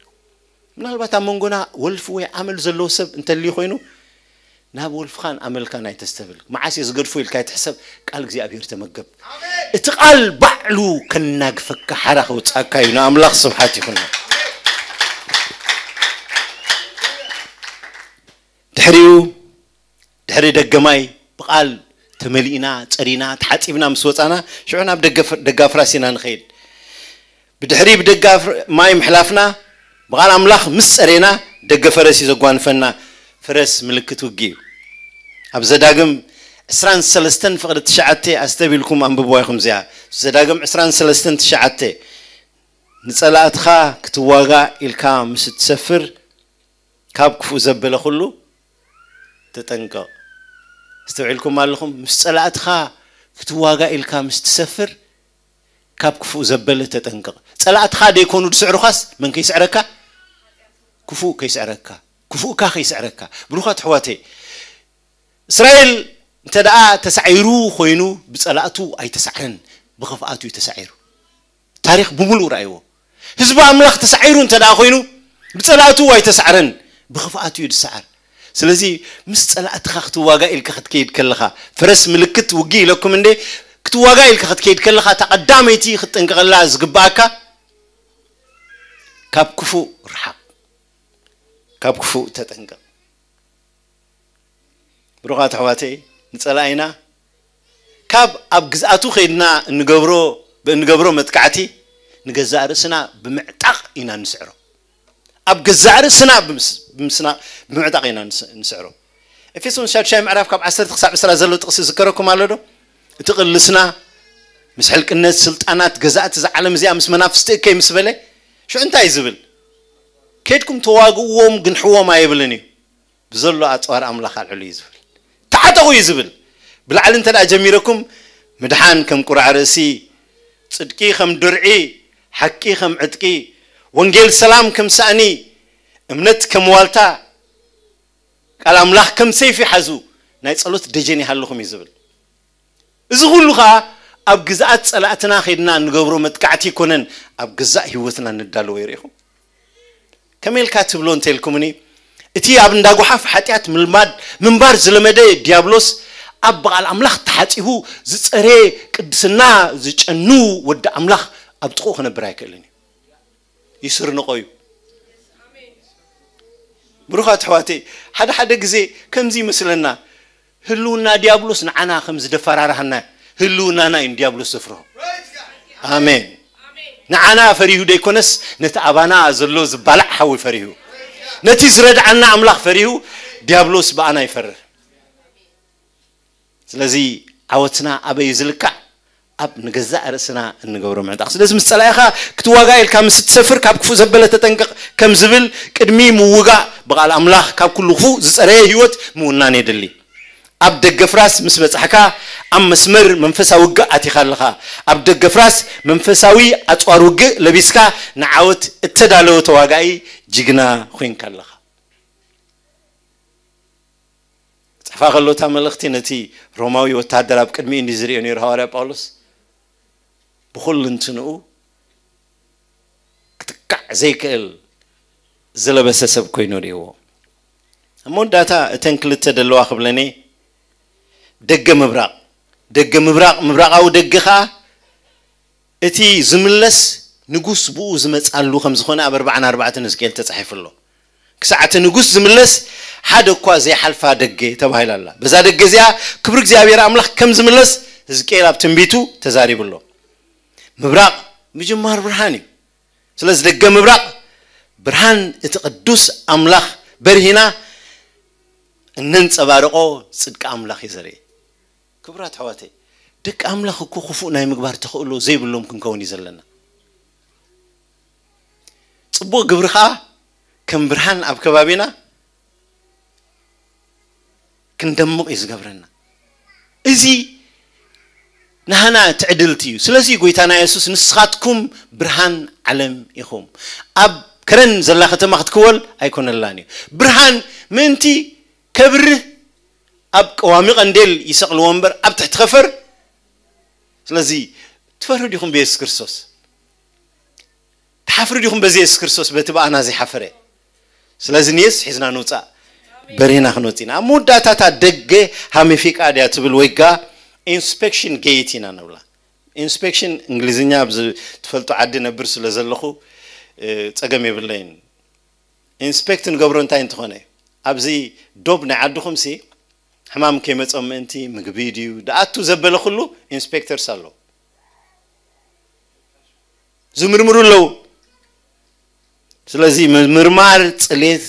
ምናልባት ኣብ መንጎና ወልፊ ወይ ኣመል ዘለዎ ሰብ እንተልዩ ኮይኑ፣ ናብ ወልፍኻን ኣመልካን ኣይተስተብል። መዓስ እየ ዝገድፎ ኢልካ ኣይትሕሰብ፣ ቃል እግዚኣብሔር ተመገብ። እቲ ቃል ባዕሉ ከናግፈካ ሓራ ከውጻካ እዩ። ንኣምላኽ ስብሓት ይኹን። ድሕሪኡ፣ ድሕሪ ደገማይ ብቓል ተመሊእና፣ ጸሪና፣ ተሓጺብና ምስ ወጻና፣ ሽዑ ናብ ደገ ፍር-፣ ደጋ ፍራስ ኢና ንኸይድ። ብድሕሪ ብደጋ ፍር-፣ ማይ ምሕላፍና፣ ብቓል ኣምላኽ ምስ ጸሬና፣ ደገ ፈረስ እዩ ዘጓንፈና። ፈረስ ምልክት ውግእ እዩ። ኣብ ዘዳግም ዕስራን ሰለስተን ፍቕዲ ትሽዓተ ኣስተቢልኩም ኣንብብዋ ኢኹም እዚኣ። ዘዳግም ዕስራን ሰለስተን ትሽዓተ፣ "ንጸላእትኻ ክትዋጋእ ኢልካ ምስ እትሰፍር፣ ካብ ክፉእ ዘበለ ኩሉ ተጠንቀቕ።" ኣስተውዒልኩም ኣለኹም? "ምስ ጸላእትኻ ክትዋጋእ ኢልካ ምስ ትሰፍር፣ ካብ ክፉእ ዘበለ ተጠንቀቕ።" ጸላእትኻ ደይኮኑ ዝስዕሩኻስ መን ከይስዕረካ? ክፉእ ከይስዕረካ፣ ክፉእካ ከይስዕረካ። ብሩኻት ኣሕዋተይ፣ እስራኤል እንተ ደኣ ተሳዒሩ ኮይኑ ብጸላእቱ ኣይተሳዕረን፣ ብኽፍኣቱ እዩ ተሳዒሩ። ታሪኽ ብምሉእ ረኣይዎ። ህዝቢ ኣምላኽ ተሳዒሩ እንተ ደኣ ኮይኑ ብጸላእቱ ኣይተሳዕረን፣ ብኽፍኣቱ እዩ ዝሰዓር። ስለዚ ምስ ጸላእትኻ ክትዋጋ ኢልካ ክትከይድ ከለኻ፣ ፈረስ ምልክት ውግእ ኢለኩም እንዴ፣ ክትዋጋ ኢልካ ክትከይድ ከለኻ፣ እታ ቀዳመይቲ ክትጥንቀቐላ ዝግብኣካ፣ ካብ ክፉእ ርሓቕ፣ ካብ ክፉእ ተጠንቀቕ። ብሩኻት ኣሕዋተይ፣ ንጸላኢና ካብ ኣብ ግዝኣቱ ከይድና እንገብሮ፣ ብእንገብሮ መጥቃዕቲ ንገዛእ ርእስና ብምዕጣቕ ኢና ንስዕሮ። ኣብ ገዛእ ርእስና ብምስ-፣ ብምስና-፣ ብምዕጣቕ ኢና ንስ-፣ ንስዕሮ። ኤፌሶን ሻድሻይ ምዕራፍ ካብ ዓሰርተ ክሳብ ዕስራ ዘሎ ጥቕሲ ዝከረኩም ኣሎ ዶ? እቲ ቅልስና ምስ ሕልቅነት፣ ስልጣናት፣ ገዛእቲ እዛ ዓለም እዚኣ ምስ መናፍስቲ እከይ ምስ በለ፣ ሽዑ እንታይ እዩ ዝብል? "ከድኩም ተዋግእዎም፣ ግንሕዎም" ኣይብልን እዩ። "ብዘሎ ኣጽዋር ኣምላኽ ኣልዕሉ" እዩ ዝብል። "ተዓጠቑ" እዩ ዝብል። ብላዕሊ እንተ ደኣ ጀሚረኩም፣ ምድሓን ከም ቁራዕ ርእሲ፣ ጽድቂ ከም ድርዒ፣ ሓቂ ከም ዕጥቂ፣ ወንጌል ሰላም ከም ሳእኒ፣ እምነት ከም ዋልታ፣ ቃል ኣምላኽ ከም ሰይፊ ሓዙ፣ ናይ ጸሎት ደጀን ይሃልኹም እዩ ዝብል። እዚ ኩሉ ኸኣ ኣብ ግዝኣት ጸላእትና ኸይድና እንገብሮ መጥቃዕቲ ኣይኮነን፣ ኣብ ገዛእ ህይወትና ንዳለዎ። ይርኢኹም? ከመይ ኢልካ ትብሎ እንተ ኢልኩምኒ፣ እቲ ኣብ እንዳ ጓሓፍ ሓጢኣት ምልማድ፣ ምንባር ዝለመደ ዲያብሎስ፣ ኣብ ብቓል ኣምላኽ ተሓጺቡ ዝጸረ ቅድስና ዝጨኑ ወዲ ኣምላኽ ኣብ ጥቕኡ ክነብር ኣይክእልን እዩ። ይስርንቖ እዩ። ብሩኻት ኣሕዋተይ፣ ሓደ ሓደ ግዜ ከምዚ ይመስለና፣ ህልውና ዲያብሎስ ንዓና ከም ዝደፈራርሃና፣ ህልውናና እዩ ንዲያብሎስ ዘፍርሆ። ኣሜን። ንዓና ፈሪሁ ደይኮነስ፣ ነቲ ኣባና ዘሎ ዝባላዕ ሓዊ ፈሪሁ፣ ነቲ ዝረድዓና ኣምላኽ ፈሪሁ፣ ዲያብሎስ ብኣና ይፈርህ። ስለዚ ዓወትና ኣበይ እዩ ዝልካዕ? ኣብ ንገዛእ ርእስና እንገብሮ ምዕጣቕ። ስለዚ ምስ ጸላኢኻ ክትዋጋእ ኢልካ ምስ እትሰፍር፣ ካብ ክፉእ ዘበለ ተጠንቀቕ ከም ዝብል፣ ቅድሚ ምውጋእ ብቓል ኣምላኽ ካብ ኩሉ ክፉእ ዝጸረየ ህይወት ምውናን የድሊ። ኣብ ደገ ፍራስ ምስ በጻሕካ፣ ኣብ መስመር መንፈሳዊ ውግእ ኣቲኻ ኣለኻ። ኣብ ደገ ፍራስ መንፈሳዊ ኣጽዋር ውግእ ለቢስካ፣ ንዓወት እተዳለወ ተዋጋኢ ጅግና ኮይንካ ኣለኻ። ጽሕፋ ከሎ እታ መልእኽቲ ነቲ ሮማዊ ወተሃደር ኣብ ቅድሚኡ እንዲ ዝርእዮ ነይሩ ሃዋርያ ጳውሎስ፣ ብኹልንትንኡ ክትካዕ ዘይክእል ዝለበሰ ሰብ ኮይኑ ርእይዎ። ኣብ መወዳእታ እተን ክልተ ደለዋ ክብለኔ፣ ደገ ምብራቕ፣ ደገ ምብራቕ፣ ምብራቓዊ ደገ ኸኣ እቲ ዝምለስ ንጉስ ብኡ ዝመጻሉ ከም ዝኾነ ኣብ ኣርባዓን ኣርባዕተን ሕዝቅኤል ተጻሒፉ ኣሎ። ክሳዕ እቲ ንጉስ ዝምለስ ሓደ እኳ ዘይሓልፋ ደገ ተባሂላ ኣላ። በዛ ደገ እዚኣ ክብሪ እግዚኣብሔር ኣምላኽ ከም ዝምለስ ሕዝቅኤል ኣብ ትንቢቱ ተዛሪቡ ኣሎ። ምብራቕ ምጅማር ብርሃን እዩ። ስለዚ ደገ ምብራቕ ብርሃን እቲ ቅዱስ ኣምላኽ በርሂና እነንጸባርቆ ጽድቂ ኣምላኽ እዩ ዘርኢ። ክቡራት ኣሕዋተይ፣ ደቂ ኣምላኽ እኮ ክፉእ ናይ ምግባር ተኽእሎ ዘይብሎም ክንከውን እዩ ዘለና። ጽቡቕ ግብሪ ኸኣ ከም ብርሃን ኣብ ከባቢና ክንደምቕ እዩ ዝገብረና። እዚ ናህና ትዕድልቲ እዩ። ስለዚ ጎይታና የሱስ ንስኻትኩም ብርሃን ዓለም ኢኹም። ኣብ ከረን ዘላ ከተማ ክትክወል ኣይኮነላን እዩ። ብርሃን ምእንቲ ከብርህ ኣብ ቀዋሚ ቀንዴል ይሰቕልዎ እምበር ኣብ ትሕቲ ከፈር። ስለዚ ትፈርሁ ዲኹም ብየሱስ ክርስቶስ? ትሓፍሩ ዲኹም በዚ የሱስ ክርስቶስ በቲ ብኣና ዘይሓፈረ? ስለዚ ንየስ ሒዝና ንውፃእ። በሪህና ክንወፅ ኢና። ኣብ መወዳእታታ ደገ ሃሚፊቃድ እያ ትብል ወይ ጋ ኢንስፔክሽን ጌት ኢና ንብላ። ኢንስፔክሽን እንግሊዝኛ ኣብ ትፈልጡ ዓዲ ነብር ስለ ዘለኹ እ፣ ፀገም የብለይን። ኢንስፔክት ንገብሮ እንታይ እንትኾነ ኣብዚ ዶብ ናይ ዓድኹም ሲ ሕማም ከይመፆም ምእንቲ ምግቢ ድዩ ድኣቱ ዘበለ ኩሉ ኢንስፔክተርስ ኣለዉ ዝምርምሩ ኣለዉ። ስለዚ ምምርማር ፅሌት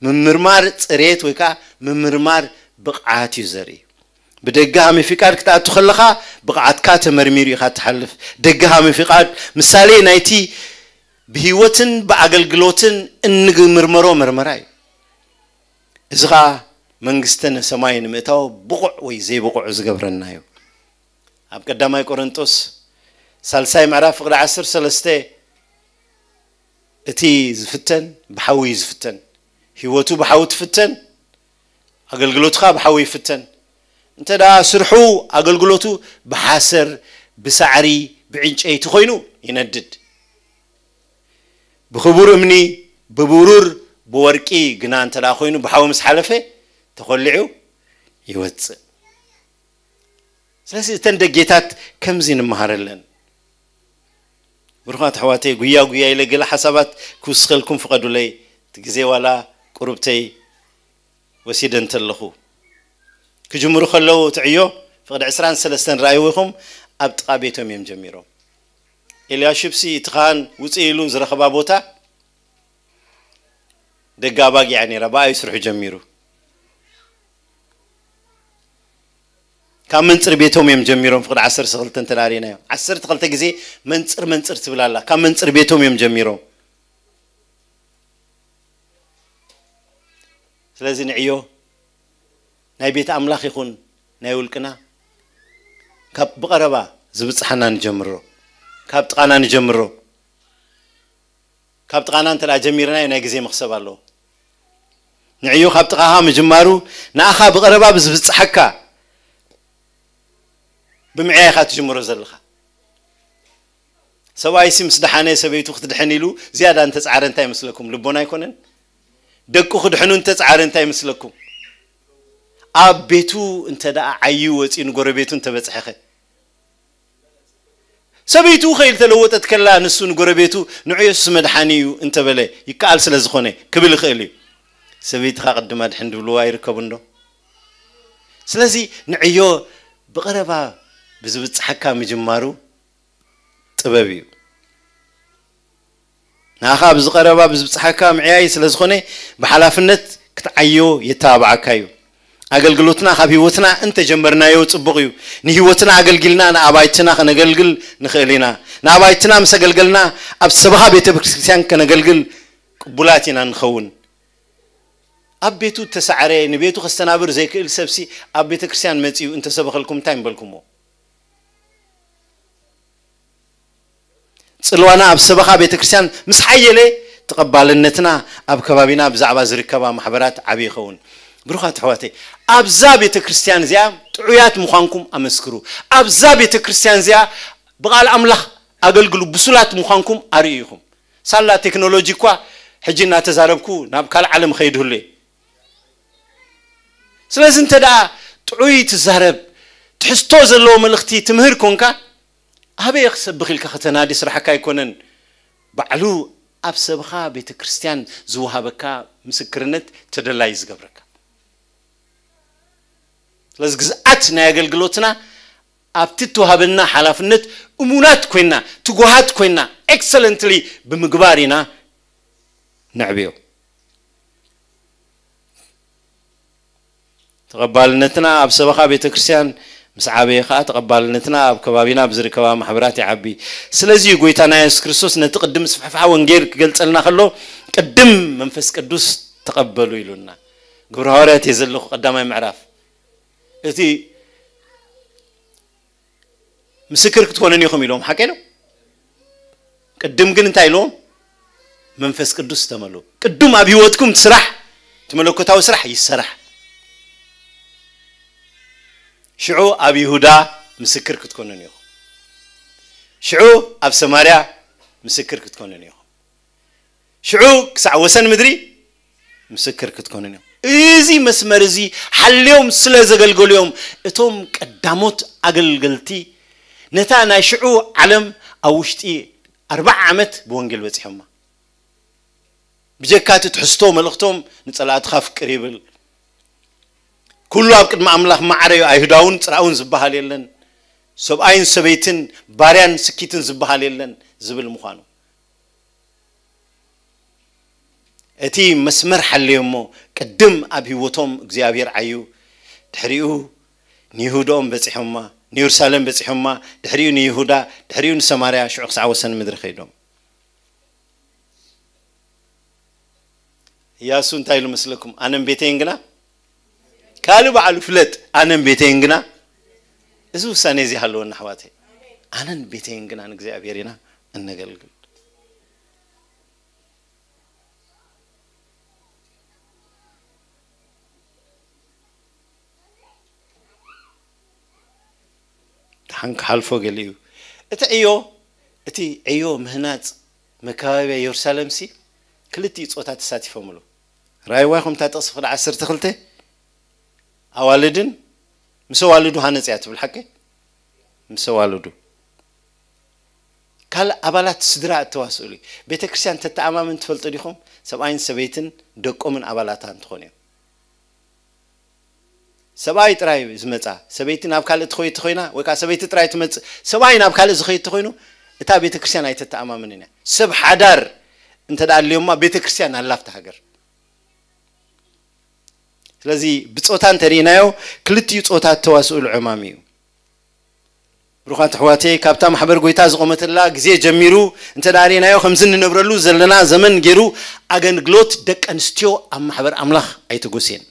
ምምርማር ፅሬት ወይ ከዓ ምምርማር ብቕዓት እዩ ዘርኢ። ብደገ ሃሚ ፊቃድ ክትኣቱ ከለኻ ብቕዓትካ ተመርሚሩ ኢኻ ትሓልፍ። ደገ ሃሚ ፊቃድ ምሳሌ ናይቲ ብህይወትን ብኣገልግሎትን እንምርመሮ መርመራ እዩ። እዚ ኸዓ መንግስተ ሰማይ ንምእታው ብቑዕ ወይ ዘይብቑዕ ዝገብረና እዩ። ኣብ ቀዳማይ ቆሮንጦስ ሳልሳይ ምዕራፍ ፍቕዲ ዓሰርተ ሰለስተ እቲ ዝፍተን ብሓዊ እዩ ዝፍተን፣ ህይወቱ ብሓዊ ትፍተን፣ ኣገልግሎትኻ ብሓዊ ይፍተን። እንተ ደኣ ስርሑ ኣገልግሎቱ ብሓሰር ብሳዕሪ ብዕንጨይቲ ኮይኑ ይነድድ። ብኽቡር እምኒ ብብሩር ብወርቂ ግና እንተ ደኣ ኮይኑ ብሓዊ ምስ ሓለፈ ተኾሊዑ ይወፅእ። ስለዚ እተን ደጌታት ከምዚ ንምሃረለን። ብሩኻት ኣሕዋተይ፣ ጉያ ጉያ ኢለ ገለ ሓሳባት ክውስኸልኩም ፍቐዱለይ። እቲ ግዜ ዋላ ቁሩብተይ ወሲደ እንተለኹ። ክጅምሩ ከለዉ እቲ ዕዮ ፍቕዲ ዕስራን ሰለስተን ረኣይዎ ኢኹም፣ ኣብ ጥቓ ቤቶም እዮም ጀሚሮም። ኤልያሽብሲ እቲ ኻህን ውፅእ ኢሉ ዝረኸባ ቦታ ደገ ኣባጊዓ ነይራ፣ ብኣዩ ስርሑ ጀሚሩ። ካብ መንፅር ቤቶም እዮም ጀሚሮም። ፍቕዲ ዓሰርተ ክልተ እንተዳሪናዮ ዓሰርተ ክልተ ግዜ መንፅር መንፅር ትብል ኣላ። ካብ መንፅር ቤቶም እዮም ጀሚሮም። ስለዚ ንዕዮ ናይ ቤት ኣምላኽ ይኹን ናይ ውልቅና ካብ ብቐረባ ዝብፅሓና ንጀምሮ፣ ካብ ጥቓና ንጀምሮ። ካብ ጥቓና እንተ ደኣ ጀሚርናዮ ናይ ግዜ መኽሰብ ኣለዎ። ንዕዮ ካብ ጥቓኻ ምጅማሩ ንኣኻ ብቐረባ ብዝብፅሓካ ብምዕያይ ኢኻ ትጅምሮ ዘለኻ። ሰብኣይሲ ምስ ደሓነ ሰበይቱ ክትድሕን ኢሉ ዝያዳ እንተፃዕረ እንታይ ይመስለኩም? ልቦና ኣይኮነን? ደቁ ክድሕኑ እንተፃዕረ እንታይ ይመስለኩም? ኣብ ቤቱ እንተ ደኣ ዓዩ ወፂኡ ንጎረቤቱ እንተበፅሐኸ? ሰበይቱ ከይል ተለወጠት ከላ ንሱ ንጎረቤቱ ንዑ የሱስ መድሓኒ እዩ እንተበለ ይከኣል ስለ ዝኾነ ክብል ይኽእል እዩ። ሰበይትኻ ቅድማ ድሕን ድብልዋ ይርከቡ እንዶ? ስለዚ ንዕዮ ብቐረባ ብዝብፅሓካ ምጅማሩ ጥበብ እዩ። ንኣኻ ኣብዚ ቀረባ ብዝብፅሓካ ምዕያይ ስለ ዝኾነ ብሓላፍነት ክትዓዮ የተባብዓካ እዩ። ኣገልግሎትና ካብ ህይወትና እንተጀመርናዮ ፅቡቕ እዩ። ንህይወትና ኣገልጊልና ንኣባይትና ከነገልግል ንኽእል ኢና። ንኣባይትና ምስ ኣገልገልና ኣብ ሰብኻ ቤተ ክርስቲያን ከነገልግል ቅቡላት ኢና ንኸውን። ኣብ ቤቱ እተሳዕረ ንቤቱ ከስተናብር ዘይክእል ሰብሲ ኣብ ቤተ ክርስቲያን መፂኡ እንተሰበኸልኩም እንታይ ምበልኩምዎ? ፅልዋና ኣብ ሰበኻ ቤተ ክርስቲያን ምስ ሓየለ ተቐባልነትና ኣብ ከባቢና ብዛዕባ ዝርከባ ማሕበራት ዓብዪ ይኸውን። ብሩኻት ኣሕዋተይ ኣብዛ ቤተ ክርስቲያን እዚኣ ጥዑያት ምዃንኩም ኣመስክሩ። ኣብዛ ቤተ ክርስቲያን እዚኣ ብቓል ኣምላኽ ኣገልግሉ ብሱላት ምዃንኩም ኣርእዩ ኢኹም። ሳላ ቴክኖሎጂ እኳ ሕጂ እናተዛረብኩ ናብ ካልእ ዓለም ኸይድህሉ እየ። ስለዚ እንተ ደኣ ጥዑይ ትዛረብ ትሕዝቶ ዘለዎ መልእኽቲ ትምህር ኮንካ ኣበየ ክሰብኽ ኢልካ ከተናዲ ስራሕካ ኣይኮነን። ባዕሉ ኣብ ሰብኻ ቤተ ክርስቲያን ዝወሃበካ ምስክርነት ተደላይ ዝገብረካ። ስለዚ ግዝኣት ናይ ኣገልግሎትና ኣብቲ እተዋሃበና ሓላፍነት እሙናት ኮይና ትጉሃት ኮይና ኤክሰለንትሊ ብምግባር ኢና ነዕብዮ። ተቐባልነትና ኣብ ሰበኻ ቤተ ክርስቲያን ምስ ዓበየ ኸዓ ተቐባልነትና ኣብ ከባቢና ብዝርከባ ማሕበራት ይዓቢ። ስለዚ እዩ ጎይታና የሱስ ክርስቶስ ነቲ ቅድም ስፍሕፋሕ ወንጌል ክገልጸልና ከሎ ቅድም መንፈስ ቅዱስ ተቐበሉ ኢሉና። ግብረ ሃዋርያት እየ ዘለኹ ቀዳማይ ምዕራፍ። እቲ ምስክር ክትኮኑኒ ኢኹም ኢሎም ሓቀ ኢሎም። ቅድም ግን እንታይ ኢልዎም? መንፈስ ቅዱስ ተመሉ። ቅድም ኣብ ህይወትኩም እቲ ስራሕ፣ እቲ መለኮታዊ ስራሕ ይሰራሕ። ሽዑ ኣብ ይሁዳ ምስክር ክትኮኑኒ ኢኹም። ሽዑ ኣብ ሰማርያ ምስክር ክትኮኑኒ ኢኹም። ሽዑ ክሳዕ ወሰን ምድሪ ምስክር ክትኮኑኒ ኢኹም። እዚ መስመር እዚ ሓልዮም ስለ ዘገልገሉ እዮም እቶም ቀዳሞት ኣገልገልቲ ነታ ናይ ሽዑ ዓለም ኣብ ውሽጢ ኣርብዓ ዓመት ብወንጌል በጺሖማ። ብጀካ እቲ ትሕዝቶ መልእኽቶም ንጸላእትኻ ፍቅር ይብል፣ ኩሉ ኣብ ቅድሚ ኣምላኽ ማዕረ እዩ፣ ኣይሁዳውን ጽራውን ዝበሃል የለን፣ ሰብኣይን ሰበይትን ባርያን ስኪትን ዝበሃል የለን ዝብል ምዃኑ። እቲ መስመር ሓልዮ እሞ ቅድም ኣብ ህይወቶም እግዚኣብሔር ዓዩ፣ ድሕሪኡ ንይሁዳኦም በጺሖማ፣ ንየሩሳሌም በጺሖማ፣ ድሕሪኡ ንይሁዳ፣ ድሕሪኡ ንሰማርያ፣ ሽዑ ክሳዕ ወሰን ምድሪ ከይዶም። ኢያሱ እንታይ ኢሉ መስለኩም? ኣነን ቤተይን ግና፣ ካልእ በዓሉ ፍለጥ፣ ኣነን ቤተይን ግና። እዚ ውሳኔ እዚ ሃለወና ኣሕዋተይ። ኣነን ቤተይን ግና ንእግዚኣብሔር ኢና እነገልግል። ደሓን ክሓልፎ ገሊኡ። እቲ ዕዮ፣ እቲ ዕዮ ምህናጽ መከባብያ የሩሳሌምሲ ክልቲኡ ጾታ ተሳቲፎምሉ። ራእይዋ ይኹም እታ ጥቕሲ ፍቕዲ ዓሰርተ ክልተ ኣዋልድን ምስ ኣዋልዱ ሃነጽ እያ ትብል ሓቂ? ምስ ኣዋልዱ። ካልእ ኣባላት ስድራ እተዋስእሉ እዩ። ቤተ ክርስቲያን ተተኣማምን ትፈልጡ ዲኹም? ሰብኣይን ሰበይትን ደቆምን ኣባላታ እንትኾኑ እዮም። ሰብኣይ ጥራይ ዝመጻ፣ ሰበይቲ ናብ ካልእ ትኸይድ ተኾይና፣ ወይ ከዓ ሰበይቲ ጥራይ ትመጽእ፣ ሰብኣይ ናብ ካልእ ዝኸይድ ተኾይኑ፣ እታ ቤተ ክርስቲያን ኣይተተኣማምንን እያ። ሰብ ሓዳር እንተ ደኣ ኣልዮማ ቤተ ክርስቲያን ኣላ ኣብታ ሃገር። ስለዚ ብጾታ እንተሪእናዮ ክልቲኡ ጾታ እተዋስእሉ ዕማም እዩ። ብሩኻት ኣሕዋተይ፣ ካብታ ማሕበር ጎይታ ዝቖመትላ ግዜ ጀሚሩ እንተ ደኣ ሪእናዮ፣ ከምዚ እንነብረሉ ዘለና ዘመን ገይሩ ኣገልግሎት ደቂ ኣንስትዮ ኣብ ማሕበር ኣምላኽ ኣይተጎስየን።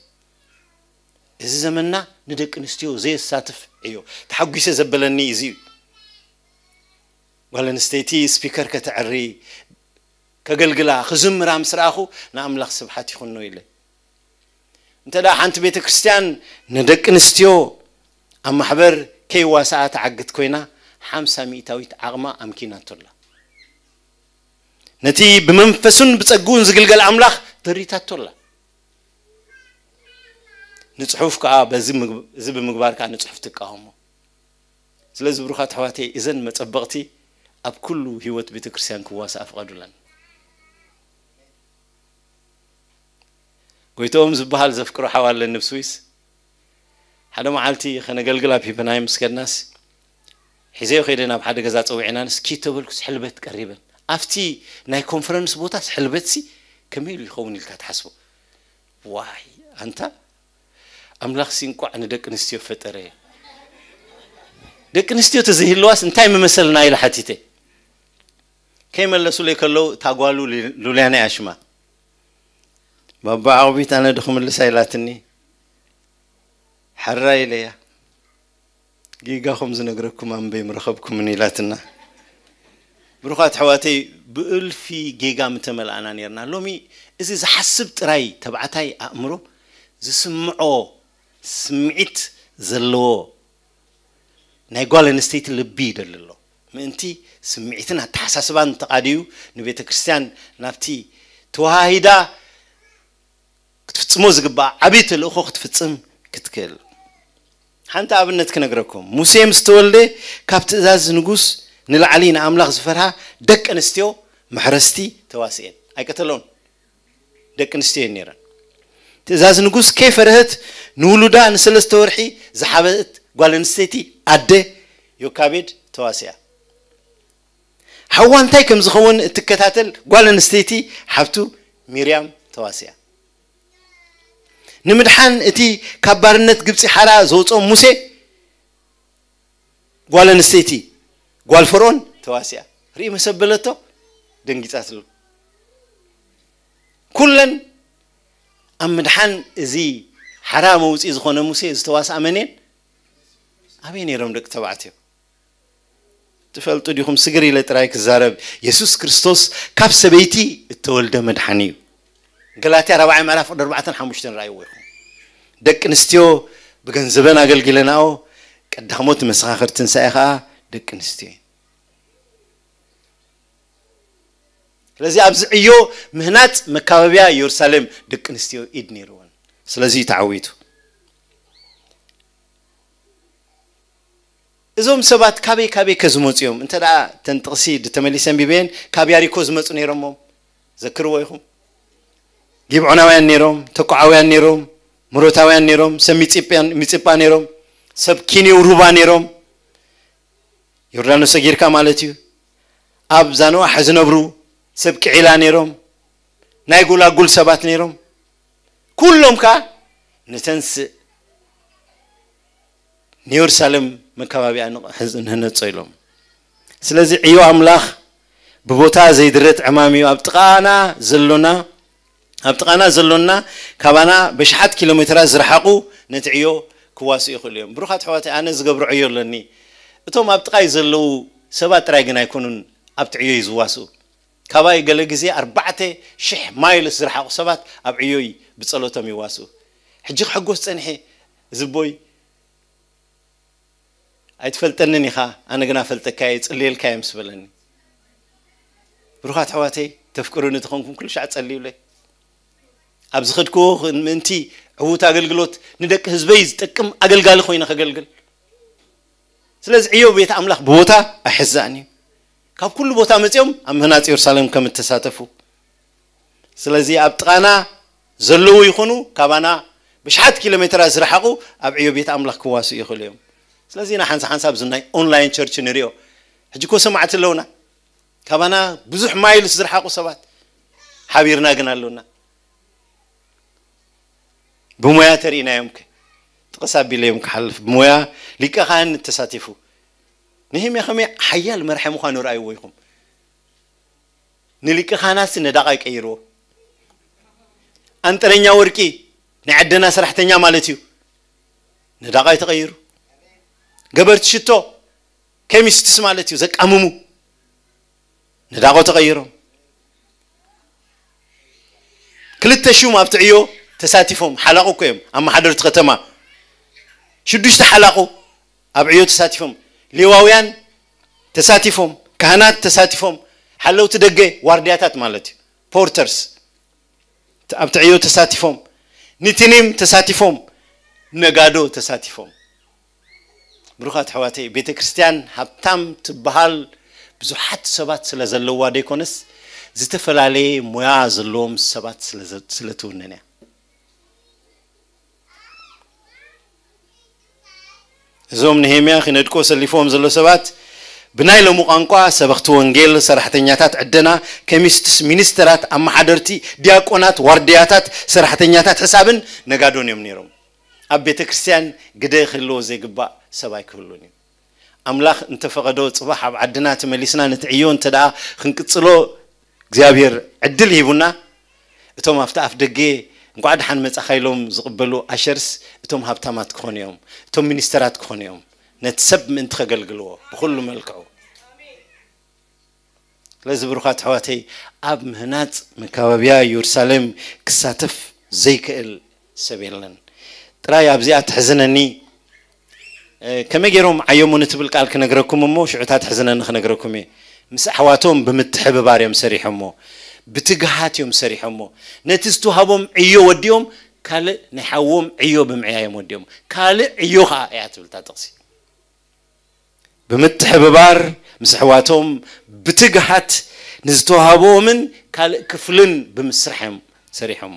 እዚ ዘመንና ንደቂ ኣንስትዮ ዘየሳትፍ ዕዮ። ተሓጒሰ ዘበለኒ እዚ እዩ። ጓል ኣንስተይቲ ስፒከር ከተዕሪ፣ ከገልግላ፣ ክዝምራ ምስ ረኣኹ ንኣምላኽ ስብሓት ይኹኖ ኢለ። እንተ ደኣ ሓንቲ ቤተ ክርስቲያን ንደቂ ኣንስትዮ ኣብ ማሕበር ከይዋሳኣ ትዓግት ኮይና፣ ሓምሳ ሚእታዊት ዓቕማ ኣምኪናቶ ኣላ። ነቲ ብመንፈሱን ብጸግኡን ዝግልገል ኣምላኽ ደሪታቶ ኣላ። ንጽሑፍ ከኣ በዚ ምግብ-፣ እዚ ብምግባር ከኣ ንጽሑፍ ትቃወሞ። ስለዚ ብሩኻት ኣሕዋተይ፣ እዘን መጸበቕቲ ኣብ ኩሉ ህይወት ቤተ ክርስቲያን ክዋሳኣ ፍቐዱለን። ጎይትኦም ዝበሃል ዘፍቅሮ ሓው ኣለኒ ኣብ ስዊስ። ሓደ መዓልቲ ከነገልግል ኣብ ሂፈንሃይም ምስ ከድናስ፣ ሒዘዮ ከይደ ናብ ሓደ ገዛ ጸዊዕናንስ፣ ኪድ ተበልኩስ ሕልበት ቀሪበን። ኣብቲ ናይ ኮንፈረንስ ቦታስ ሕልበትሲ ከመይ ኢሉ ይኸውን ኢልካ ትሓስቦ? ዋይ ኣንታ፣ ኣምላኽሲ እንቋዕ ንደቂ ኣንስትዮ ፈጠረ። ደቂ ኣንስትዮ ተዘይህልዋስ እንታይ ምመሰልና ኢለ ሓቲተ። ከይመለሱለይ ከለዉ እታ ጓሉ ሉ-፣ ሉልያና እያ ሽማ። ባባ ዓቕቢት ኣነ ዶ ክምልሳ ኢላትኒ። ሕራይ ኢለያ። ጌጋኹም ዝነግረኩም ኣንበይ ምረኸብኩምን ኢላትና። ብሩኻት ኣሕዋተይ፣ ብእልፊ ጌጋ ምተመልኣና ኔርና። ሎሚ እዚ ዝሓስብ ጥራይ ተባዕታይ ኣእምሮ ዝስምዖ ስምዒት ዘለዎ ናይ ጓል ኣንስተይቲ ልቢ ይደሊ ኣሎ። ምእንቲ ስምዒትን ኣተሓሳስባን ተቓዲዩ ንቤተ ክርስቲያን ናብቲ ተዋሃሂዳ ክትፍጽሞ ዝግባኣ ዓቢ ተልእኾ ክትፍጽም ክትክእል። ሓንቲ ኣብነት ክነግረኩም። ሙሴ ምስ ተወልደ ካብ ትእዛዝ ንጉስ ንላዕሊ ንኣምላኽ ዝፈርሃ ደቂ ኣንስትዮ መሕረስቲ ተዋስኤን። ኣይቀተሎን። ደቂ ኣንስትዮ እየን ነይረን። ትእዛዝ ንጉስ ከይፈርሀት ንውሉዳ ንሰለስተ ወርሒ ዝሓበእት ጓል ኣንስተይቲ ኣደ ዮካቤድ ተዋሲኣ። ሓዋ እንታይ ከም ዝኸውን እትከታተል ጓል ኣንስተይቲ ሓብቱ ሚርያም ተዋሲኣ። ንምድሓን እቲ ካብ ባርነት ግብጺ ሓራ ዘውጾም ሙሴ ጓል ኣንስተይቲ ጓል ፈርኦን ተዋሲኣ ርኢ መሰበለቶ ደንጊጻትሉ። ኩለን ኣብ ምድሓን እዚ ሓራ መውፅኢ ዝኾነ ሙሴ ዝተዋስኣ መን እየን? ኣበይ ነይሮም ደቂ ተባዕትዮ? ትፈልጡ ዲኹም? ስግር ኢለ ጥራይ ክዛረብ፣ የሱስ ክርስቶስ ካብ ሰበይቲ እተወልደ መድሓኒ እዩ። ገላትያ ራብዓይ ምዕራፍ ቅዲ ኣርባዕተን ሓሙሽተን ረኣይዎ ኢኹም። ደቂ ኣንስትዮ ብገንዘበን ኣገልጊለናኦ፣ ቀዳሞት መሰኻኽር ትንሳኤ ኸኣ ደቂ ኣንስትዮ እየን። ስለዚ ኣብዚ ዕዮ ምህናጽ መካበብያ ኢየሩሳሌም ደቂ ኣንስትዮ ኢድ ነይርወን። ስለዚ እዩ ተዓዊቱ። እዞም ሰባት ካበይ ካበይ ከዝመፁ እዮም? እንተ ደኣ ተን ጥቕሲ ተመሊሰ ኣንቢበየን፣ ካብ ያሪኮ ዝመፁ ነይሮሞም። ዘክርዎ ኢኹም። ጊብዖናውያን ነይሮም፣ ተኮዓውያን ነይሮም፣ ምሮታውያን ነይሮም፣ ሰብ ሚፂጳ ነይሮም፣ ሰብ ኪኔው ሩባ ነይሮም። ዮርዳኖስ ሰጊርካ ማለት እዩ። ኣብ ዛንዋሕ ዝነብሩ ሰብ ቅዒላ ነይሮም፣ ናይ ጎላጉል ሰባት ነይሮም። ኩሎም ከኣ ንተንስእ ንየሩሳሌም መካባቢያ ንህነጾ ኢሎም። ስለዚ ዕዮ ኣምላኽ ብቦታ ዘይድረት ዕማም እዩ። ኣብ ጥቓና ዘሎና ኣብ ጥቓና ዘሎና ካባና በሽሓት ኪሎ ሜትራት ዝረሓቑ ነቲ ዕዮ ክዋስኡ ይኽእሉ እዮም። ብሩኻት ኣሕዋተይ፣ ኣነ ዝገብሮ ዕዮ ኣለኒ። እቶም ኣብ ጥቓይ ዘለዉ ሰባት ጥራይ ግን ኣይኮኑን ኣብቲ ዕዮይ ዝዋስኡ። ካባይ ገለ ግዜ ኣርባዕተ ሽሕ ማይልስ ዝረሓቑ ሰባት ኣብ ዕዮይ ብጸሎቶም ይዋስኡ። ሕጂ ክሕጎስ ጸኒሐ፣ እዚ ኣቦይ ኣይትፈልጠንን ኢኻ፣ ኣነ ግና ፈልጠካ እየ፣ ይጽልየልካ እየ ምስ በለኒ። ብሩኻት ኣሕዋተይ፣ ተፍቅሩኒ ተኾንኩም ኩሉ ሻዕ ጸልዩለይ። ኣብ ዝኸድክዎ ምእንቲ ዕዉት ኣገልግሎት ንደቂ ህዝበይ ዝጠቅም ኣገልጋሊ ኮይነ ከገልግል። ስለዚ ዕዮ ቤት ኣምላኽ ብቦታ ኣይሕዛእን እዩ። ካብ ኩሉ ቦታ መጺኦም ኣብ ምህናጽ የሩሳሌም ከም እተሳተፉ። ስለዚ ኣብ ጥቓና ዘለዉ ይኹኑ ካባና ብሽሓት ኪሎ ሜትራት ዝረሓቑ ኣብ ዕዮ ቤት ኣምላኽ ክዋስኡ ይኽእሉ እዮም። ስለዚ ኢና ሓንሳ ሓንሳብ እዚ ናይ ኦንላይን ቸርች ንሪኦ። ሕጂ እኮ ሰማዕቲ ኣለውና። ካባና ብዙሕ ማይልስ ዝረሓቑ ሰባት ሓቢርና ግን ኣለውና። ብሞያ ተርኢናዮም ከ? ጥቕስ ኣቢለዮም ክሓልፍ። ብሞያ ሊቀ ካህን ተሳቲፉ። ነህምያ ከመይ ሓያል መራሒ ምዃኑ ረኣይዎ ኢኹም። ንሊቀ ካህናትሲ ነዳቓይ ቀይርዎ። ኣንጥረኛ ወርቂ ናይ ዓደና ሰራሕተኛ ማለት እዩ። ነዳቓይ ተቐይሩ። ገበርቲ ሽቶ፣ ኬሚስትስ ማለት እዩ፣ ዘቃምሙ። ነዳቖ ተቐይሮም። ክልተ ሹም ኣብቲ ዕዮ ተሳቲፎም፣ ሓላቑ እኮ እዮም፣ ኣመሓደርቲ ከተማ። ሽዱሽተ ሓላቑ ኣብ ዕዮ ተሳቲፎም። ሌዋውያን ተሳቲፎም፣ ካህናት ተሳቲፎም፣ ሓለውቲ ደገ፣ ዋርድያታት ማለት እዩ፣ ፖርተርስ፣ ኣብቲ ዕዮ ተሳቲፎም። ኒቲኒም ተሳቲፎም፣ ነጋዶ ተሳቲፎም። ብሩኻት ኣሕዋተይ፣ ቤተ ክርስቲያን ሃብታም ትበሃል ብዙሓት ሰባት ስለ ዘለዋ ደይኮነስ፣ ዝተፈላለየ ሞያ ዘለዎም ሰባት ስለ ዘ-፣ ስለ ትውንን እያ። እዞም ነሄምያ ክነድቆ ሰሊፎም ዘሎ ሰባት ብናይ ሎሚ ቋንቋ ሰበኽቲ ወንጌል፣ ሰራሕተኛታት ዕደና፣ ኬሚስትስ፣ ሚኒስተራት፣ ኣመሓደርቲ፣ ዲያቆናት፣ ዋርድያታት፣ ሰራሕተኛታት ሕሳብን ነጋዶን እዮም ነይሮም። ኣብ ቤተ ክርስቲያን ግደ ክህልዎ ዘይግባእ ሰብ ኣይክህሉን እዩ። ኣምላኽ እንተፈቐዶ ጽባሕ ኣብ ዓድና ተመሊስና ነቲ ዕዮ እንተ ደኣ ክንቅጽሎ እግዚኣብሔር ዕድል ሂቡና፣ እቶም ኣብቲ ኣፍ ደገ እንቋዕ ደሓን መጻኻ ኢሎም ዝቕበሉ ኣሸርስ እቶም ሃብታማት ክኾኑ እዮም፣ እቶም ሚኒስተራት ክኾኑ እዮም፣ ነቲ ሰብ ምእንቲ ከገልግልዎ ብኹሉ መልክዑ። ስለዚ ብሩኻት ኣሕዋተይ፣ ኣብ ምህናጽ መካበብያ ኢየሩሳሌም ክሳተፍ ዘይክእል ሰብ የለን። ጥራይ ኣብዚኣ ትሕዝነኒ፣ እ፣ ከመይ ገይሮም ዓየሙ ንትብል ቃል ክነግረኩም እሞ፣ ሽዑ እታ ትሕዝነኒ ክነግረኩም እየ። ምስ ኣሕዋቶም ብምትሕብባር እዮም ሰሪሖሞ፣ ብትግሃት እዮም ሰሪሖሞ። ነቲ ዝተዋህቦም ዕዮ ወዲኦም፣ ካልእ ናይ ሓዎም ዕዮ ብምዕያዮም ወዲኦም። ካልእ ዕዮ ኸኣ እያ ትብል እታ ጥቕሲ። ብምትሕብባር ምስ ኣሕዋቶም ብትግሃት ንዝተዋህቦምን ካልእ ክፍልን ብምስራሕ እዮም ሰሪሖሞ።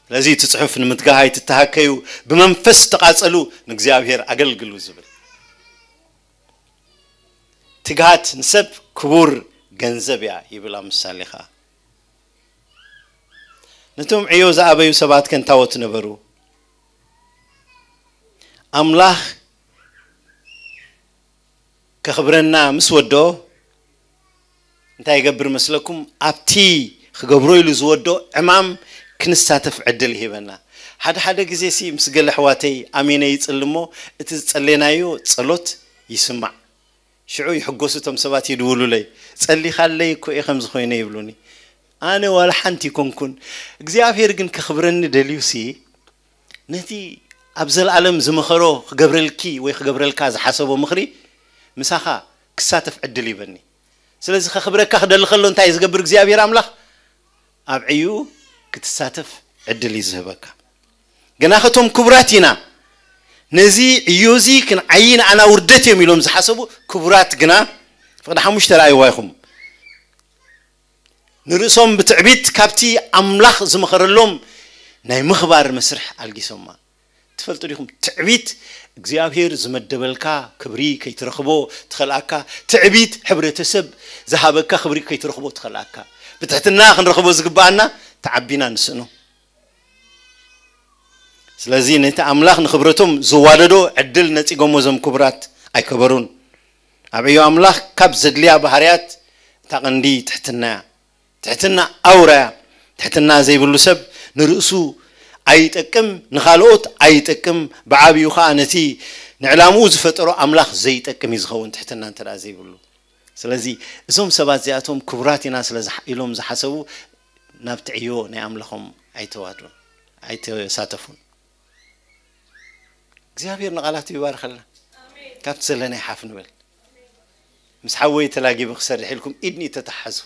ስለዚ እቲ ጽሑፍ ንምትጋህ ኣይትተሃከዩ፣ ብመንፈስ ተቓጸሉ፣ ንእግዚኣብሔር ኣገልግሉ ዝብል። ትግሃት ንሰብ ክቡር ገንዘብ እያ ይብል ኣብ ምሳሌ ኸኣ። ነቶም ዕዮ ዝኣበዩ ሰባት ከንታወት ነበሩ። ኣምላኽ ከኽብረና ምስ ወዶ እንታይ ይገብር መስለኩም? ኣብቲ ክገብሮ ኢሉ ዝወዶ ዕማም ክንሳተፍ ዕድል ይህበና። ሓደ ሓደ ግዜ ሲ ምስ ገለ ኣሕዋተይ ኣሜነ ይጽሊ እሞ እቲ ዝጸለናዮ ጸሎት ይስማዕ። ሽዑ ይሕጎሱ እቶም ሰባት ይድውሉለይ፣ "ጸሊኻለይ እኮ እየ ከምዚ ኮይነ" ይብሉኒ። ኣነ ዋላ ሓንቲ ይኮንኩን። እግዚኣብሔር ግን ከኽብረኒ ደልዩ ሲ ነቲ ኣብ ዘለኣለም ዝመኸሮ ክገብረልኪ ወይ ክገብረልካ ዝሓሰቦ ምኽሪ ምሳኻ ክሳተፍ ዕድል ይበኒ። ስለዚ ከኽብረካ ክደሊ ከሎ እንታይ ዝገብር እግዚኣብሔር ኣምላኽ? ኣብ ዕዩ ክትሳተፍ ዕድል እዩ ዝህበካ። ገና ከቶም ክቡራት ኢና፣ ነዚ ዕዮ እዚ ክንዓይ ንኣና ውርደት እዮም ኢሎም ዝሓሰቡ ክቡራት ግና ፍቕዲ ሓሙሽተ ረኣይዋ ኢኹም። ንርእሶም ብትዕቢት ካብቲ ኣምላኽ ዝመኸረሎም ናይ ምኽባር መስርሕ ኣልጊሶማ። ትፈልጡ ዲኹም? ትዕቢት እግዚኣብሔር ዝመደበልካ ክብሪ ከይትረኽቦ ትኸልኣካ። ትዕቢት ሕብረተሰብ ዝሃበካ ክብሪ ከይትረኽቦ ትኸልኣካ። ብትሕትና ክንረኽቦ ዝግብኣና ተዓቢና ንስእኖ። ስለዚ ነቲ ኣምላኽ ንኽብረቶም ዝዋደዶ ዕድል ነጺጎሞ እዞም ክቡራት ኣይከበሩን። ኣብ ዕዮ ኣምላኽ ካብ ዘድልያ ባህርያት እታ ቀንዲ ትሕትና እያ። ትሕትና ኣውራ እያ። ትሕትና ዘይብሉ ሰብ ንርእሱ ኣይጠቅም፣ ንኻልኦት ኣይጠቅም፣ ብዓብዩ ኸኣ ነቲ ንዕላምኡ ዝፈጠሮ ኣምላኽ ዘይጠቅም እዩ ዝኸውን ትሕትና እንተ ደኣ ዘይብሉ። ስለዚ እዞም ሰባት እዚኣቶም ክቡራት ኢና ስለ ዝሓ-፣ ኢሎም ዝሓሰቡ ናብቲ ዕዮ ናይ ኣምላኾም ኣይተዋድሩን፣ ኣይተሳተፉን። እግዚኣብሔር ንቓላቱ ይባርኸልና። ካብቲ ዘለና ይሓፍ ንበል። ምስ ሓወይ ተላጊበ ክሰርሕ ኢልኩም ኢድኒ ተተሓዙ።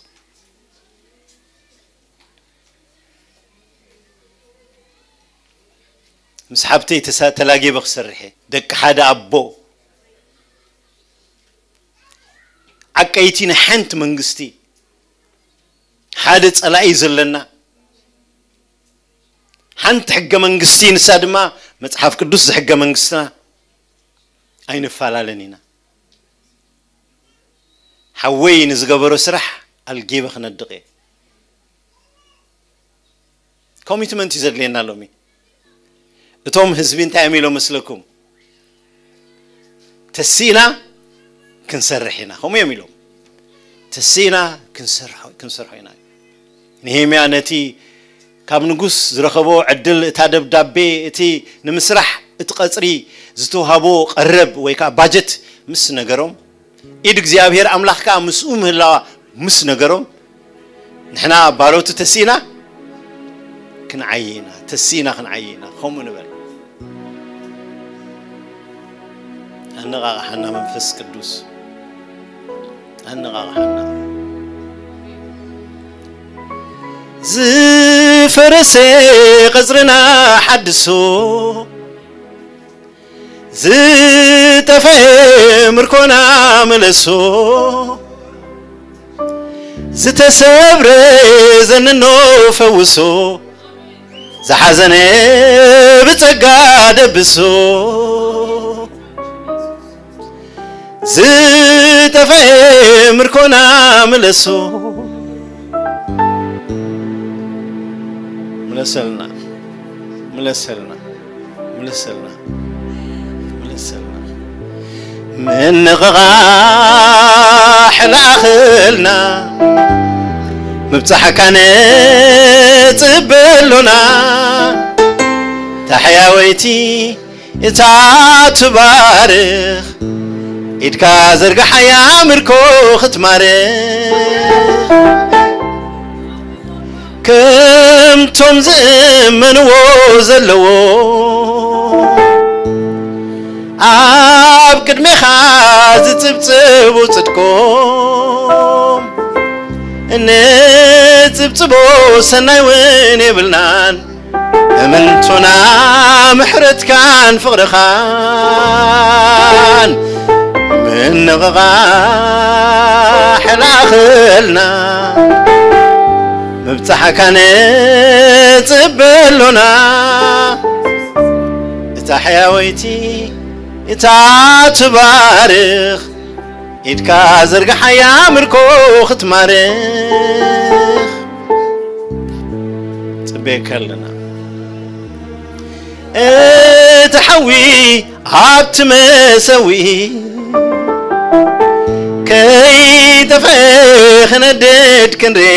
ምስ ሓብተይ ተሳ-፣ ተላጊበ ክሰርሕ እየ። ደቂ ሓደ ኣቦ፣ ዓቀይቲ ናይ ሓንቲ መንግስቲ፣ ሓደ ጸላኢ ዘለና፣ ሓንቲ ሕገ መንግስቲ፣ ንሳ ድማ መጽሓፍ ቅዱስ ዝሕገ መንግስትና ኣይንፈላለን ኢና። ሓወይ ንዝገበሮ ስራሕ ኣልጊበ ክነድቕ እየ። ኮሚትመንት እዩ ዘድልየና ሎሚ። እቶም ህዝቢ እንታይ እዮም ኢሎም መስለኩም? "ተሲእና ክንሰርሕ ኢና" ከምኡ እዮም ኢሎም። "ተሲእና ክንሰርሖ፣ ክንሰርሖ ኢና" ነሄምያ ነቲ ካብ ንጉስ ዝረኸቦ ዕድል፣ እታ ደብዳቤ፣ እቲ ንምስራሕ እቲ ቀጽሪ ዝተዋህቦ ቀረብ ወይ ከኣ ባጀት ምስ ነገሮም፣ ኢድ እግዚኣብሔር ኣምላኽ ከኣ ምስኡ ምህላዋ ምስ ነገሮም፣ ንሕና ባሮቱ ተሲእና ክንዓይ ኢና፣ ተሲእና ክንዓይ ኢና። ከምኡ ንበል። ኣነቓቕሓና መንፈስ ቅዱስ፣ ኣነቓቕሓና። ዝፈረሰ ቐጽርና ሓድሶ፣ ዝጠፍአ ምርኮና ምለሶ፣ ዝተሰብረ ዘንኖ ፈውሶ፣ ዝሓዘነ ብጸጋ ደብሶ፣ ዝጠፍአ ምርኮና ምለሶ። ምለሰልና፣ ምለሰልና፣ ምለሰልና፣ ምለሰልና። ምንቕቓሕ ለኣኽልና፣ ምብጻሕካ ነጽበ ኣሎና። ታሕያወይቲ እታ ትባርኽ፣ ኢድካ ዘርግሓያ ምርኮ ክትማርኽ። ከምቶም ዝእመንዎ ዘለዎ፣ ኣብ ቅድሜኻ ዝጽብጽቡ ጽድቆም፣ እንጽብጽቦ ሰናይ እውን የብልናን። እምንቶና ምሕረትካን ፍቕርኻን፣ ምንቕቓሕ ለኣኽልና፣ ምብጻሕካ ንጽበ ኣሎና። እታ ሕያወይቲ፣ እታ ትባርኽ፣ ኢድካ ዘርግሓያ ምርኮ ክትማርኽ። ጽበየካ ኣለና። እቲ ሓዊ ኣብቲ መሰውኢ ከይጠፍእ ክነድድ ክንርኢ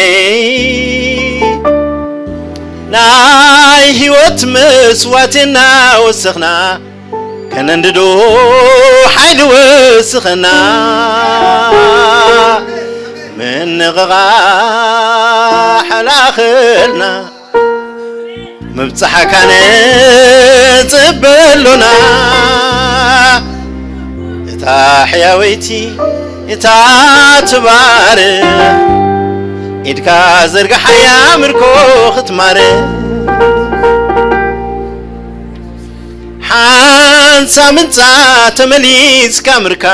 ናይ ህይወት መስዋእትና ወሰኽና ከነንድዶ ሓይሊ ወስኸና ምንቕቓሕ ለኣኸልና ምብጻሕካ ንጽበ ኣሎና እታ ሕያወይቲ እታ ትባርኽ ኢድካ ዘርግሓያ ምርኮ ክትማርኽ ሓንሳ ምንጻ ተመሊስካ ምርካስ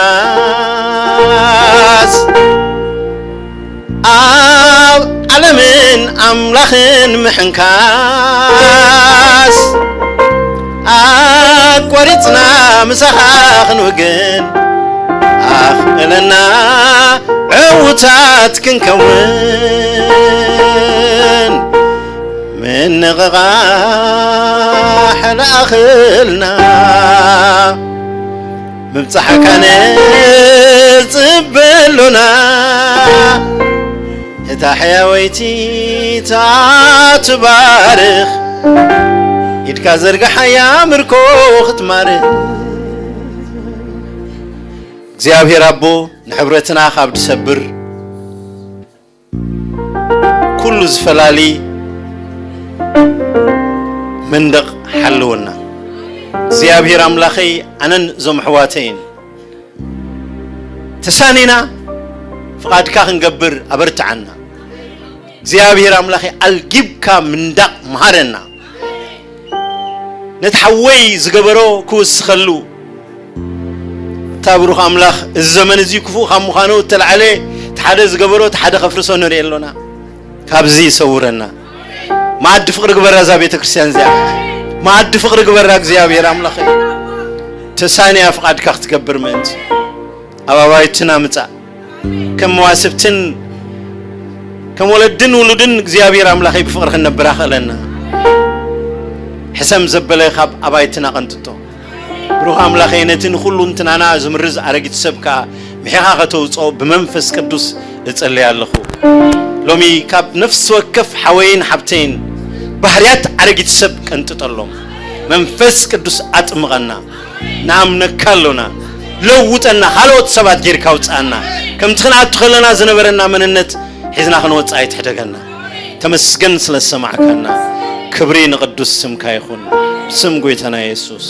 ኣብ ዓለምን ኣምላኽን ምሕንካስ ኣቋሪጽና ምሳኻ ክንውግን ኣኽእለና ዕውታት ክንከውን ምንቕቓሕ ለኣኽልና ምብጻሕካ ንጽበ ኣሎና እታ ሕያወይቲ እታ ትባርኽ ኢድካ ዘርግሓያ ምርኮ ክትማርኽ እግዚኣብሔር ኣቦ ንሕብረትና ካብ ድሰብር ኩሉ ዝፈላሊ መንደቕ ሓልወና እግዚኣብሔር ኣምላኸይ ኣነን እዞም ኣሕዋተይን ተሳኒና ፍቓድካ ክንገብር ኣበርትዓና እግዚኣብሔር ኣምላኸይ ኣልጊብካ ምንዳቕ መሃረና ነቲ ሓወይ ዝገበሮ ክውስኸሉ እታ ብሩኽ ኣምላኽ እዚ ዘመን እዚ ክፉእ ካብ ምዃኑ እተላዕለ እቲ ሓደ ዝገበሮ እቲ ሓደ ከፍርሶ ንርኢ ኣሎና ካብዚ ይሰውረና ማዕዲ ፍቕሪ ግበራ እዛ ቤተ ክርስቲያን እዚኣ ማዕዲ ፍቕሪ ግበራ እግዚኣብሔር ኣምላኸ ተሳንያ ፍቓድካ ክትገብር ምእንቲ ኣብ ኣባይትና ምጻእ ከም መዋስብትን ከም ወለድን ውሉድን እግዚኣብሔር ኣምላኸይ ብፍቕሪ ክንነብር ኣኽእለና ሕሰም ዘበለ ካብ ኣባይትና ቀንጥጦ ብሩኽ ኣምላኸይ ነቲ ንኹሉ እንትናና ዝምርዝ ኣረጊት ሰብ ከኣ ምሒኻ ከተውፅኦ ብመንፈስ ቅዱስ እጸልይ ኣለኹ ሎሚ ካብ ነፍሲ ወከፍ ሓወይን ሓብተይን ባህርያት ኣረጊት ሰብ ቀንጥጠሎም መንፈስ ቅዱስ ኣጥምቐና ንኣምነካ ኣሎና ለውጠና ካልኦት ሰባት ጌርካ ውፅኣና ከምቲ ክንኣቱ ከለና ዝነበረና መንነት ሒዝና ክንወፅእ ኣይትሕደገና ተመስገን ስለ ዝሰማዕካና ክብሪ ንቅዱስ ስምካ ይኹን ብስም ጎይታና የሱስ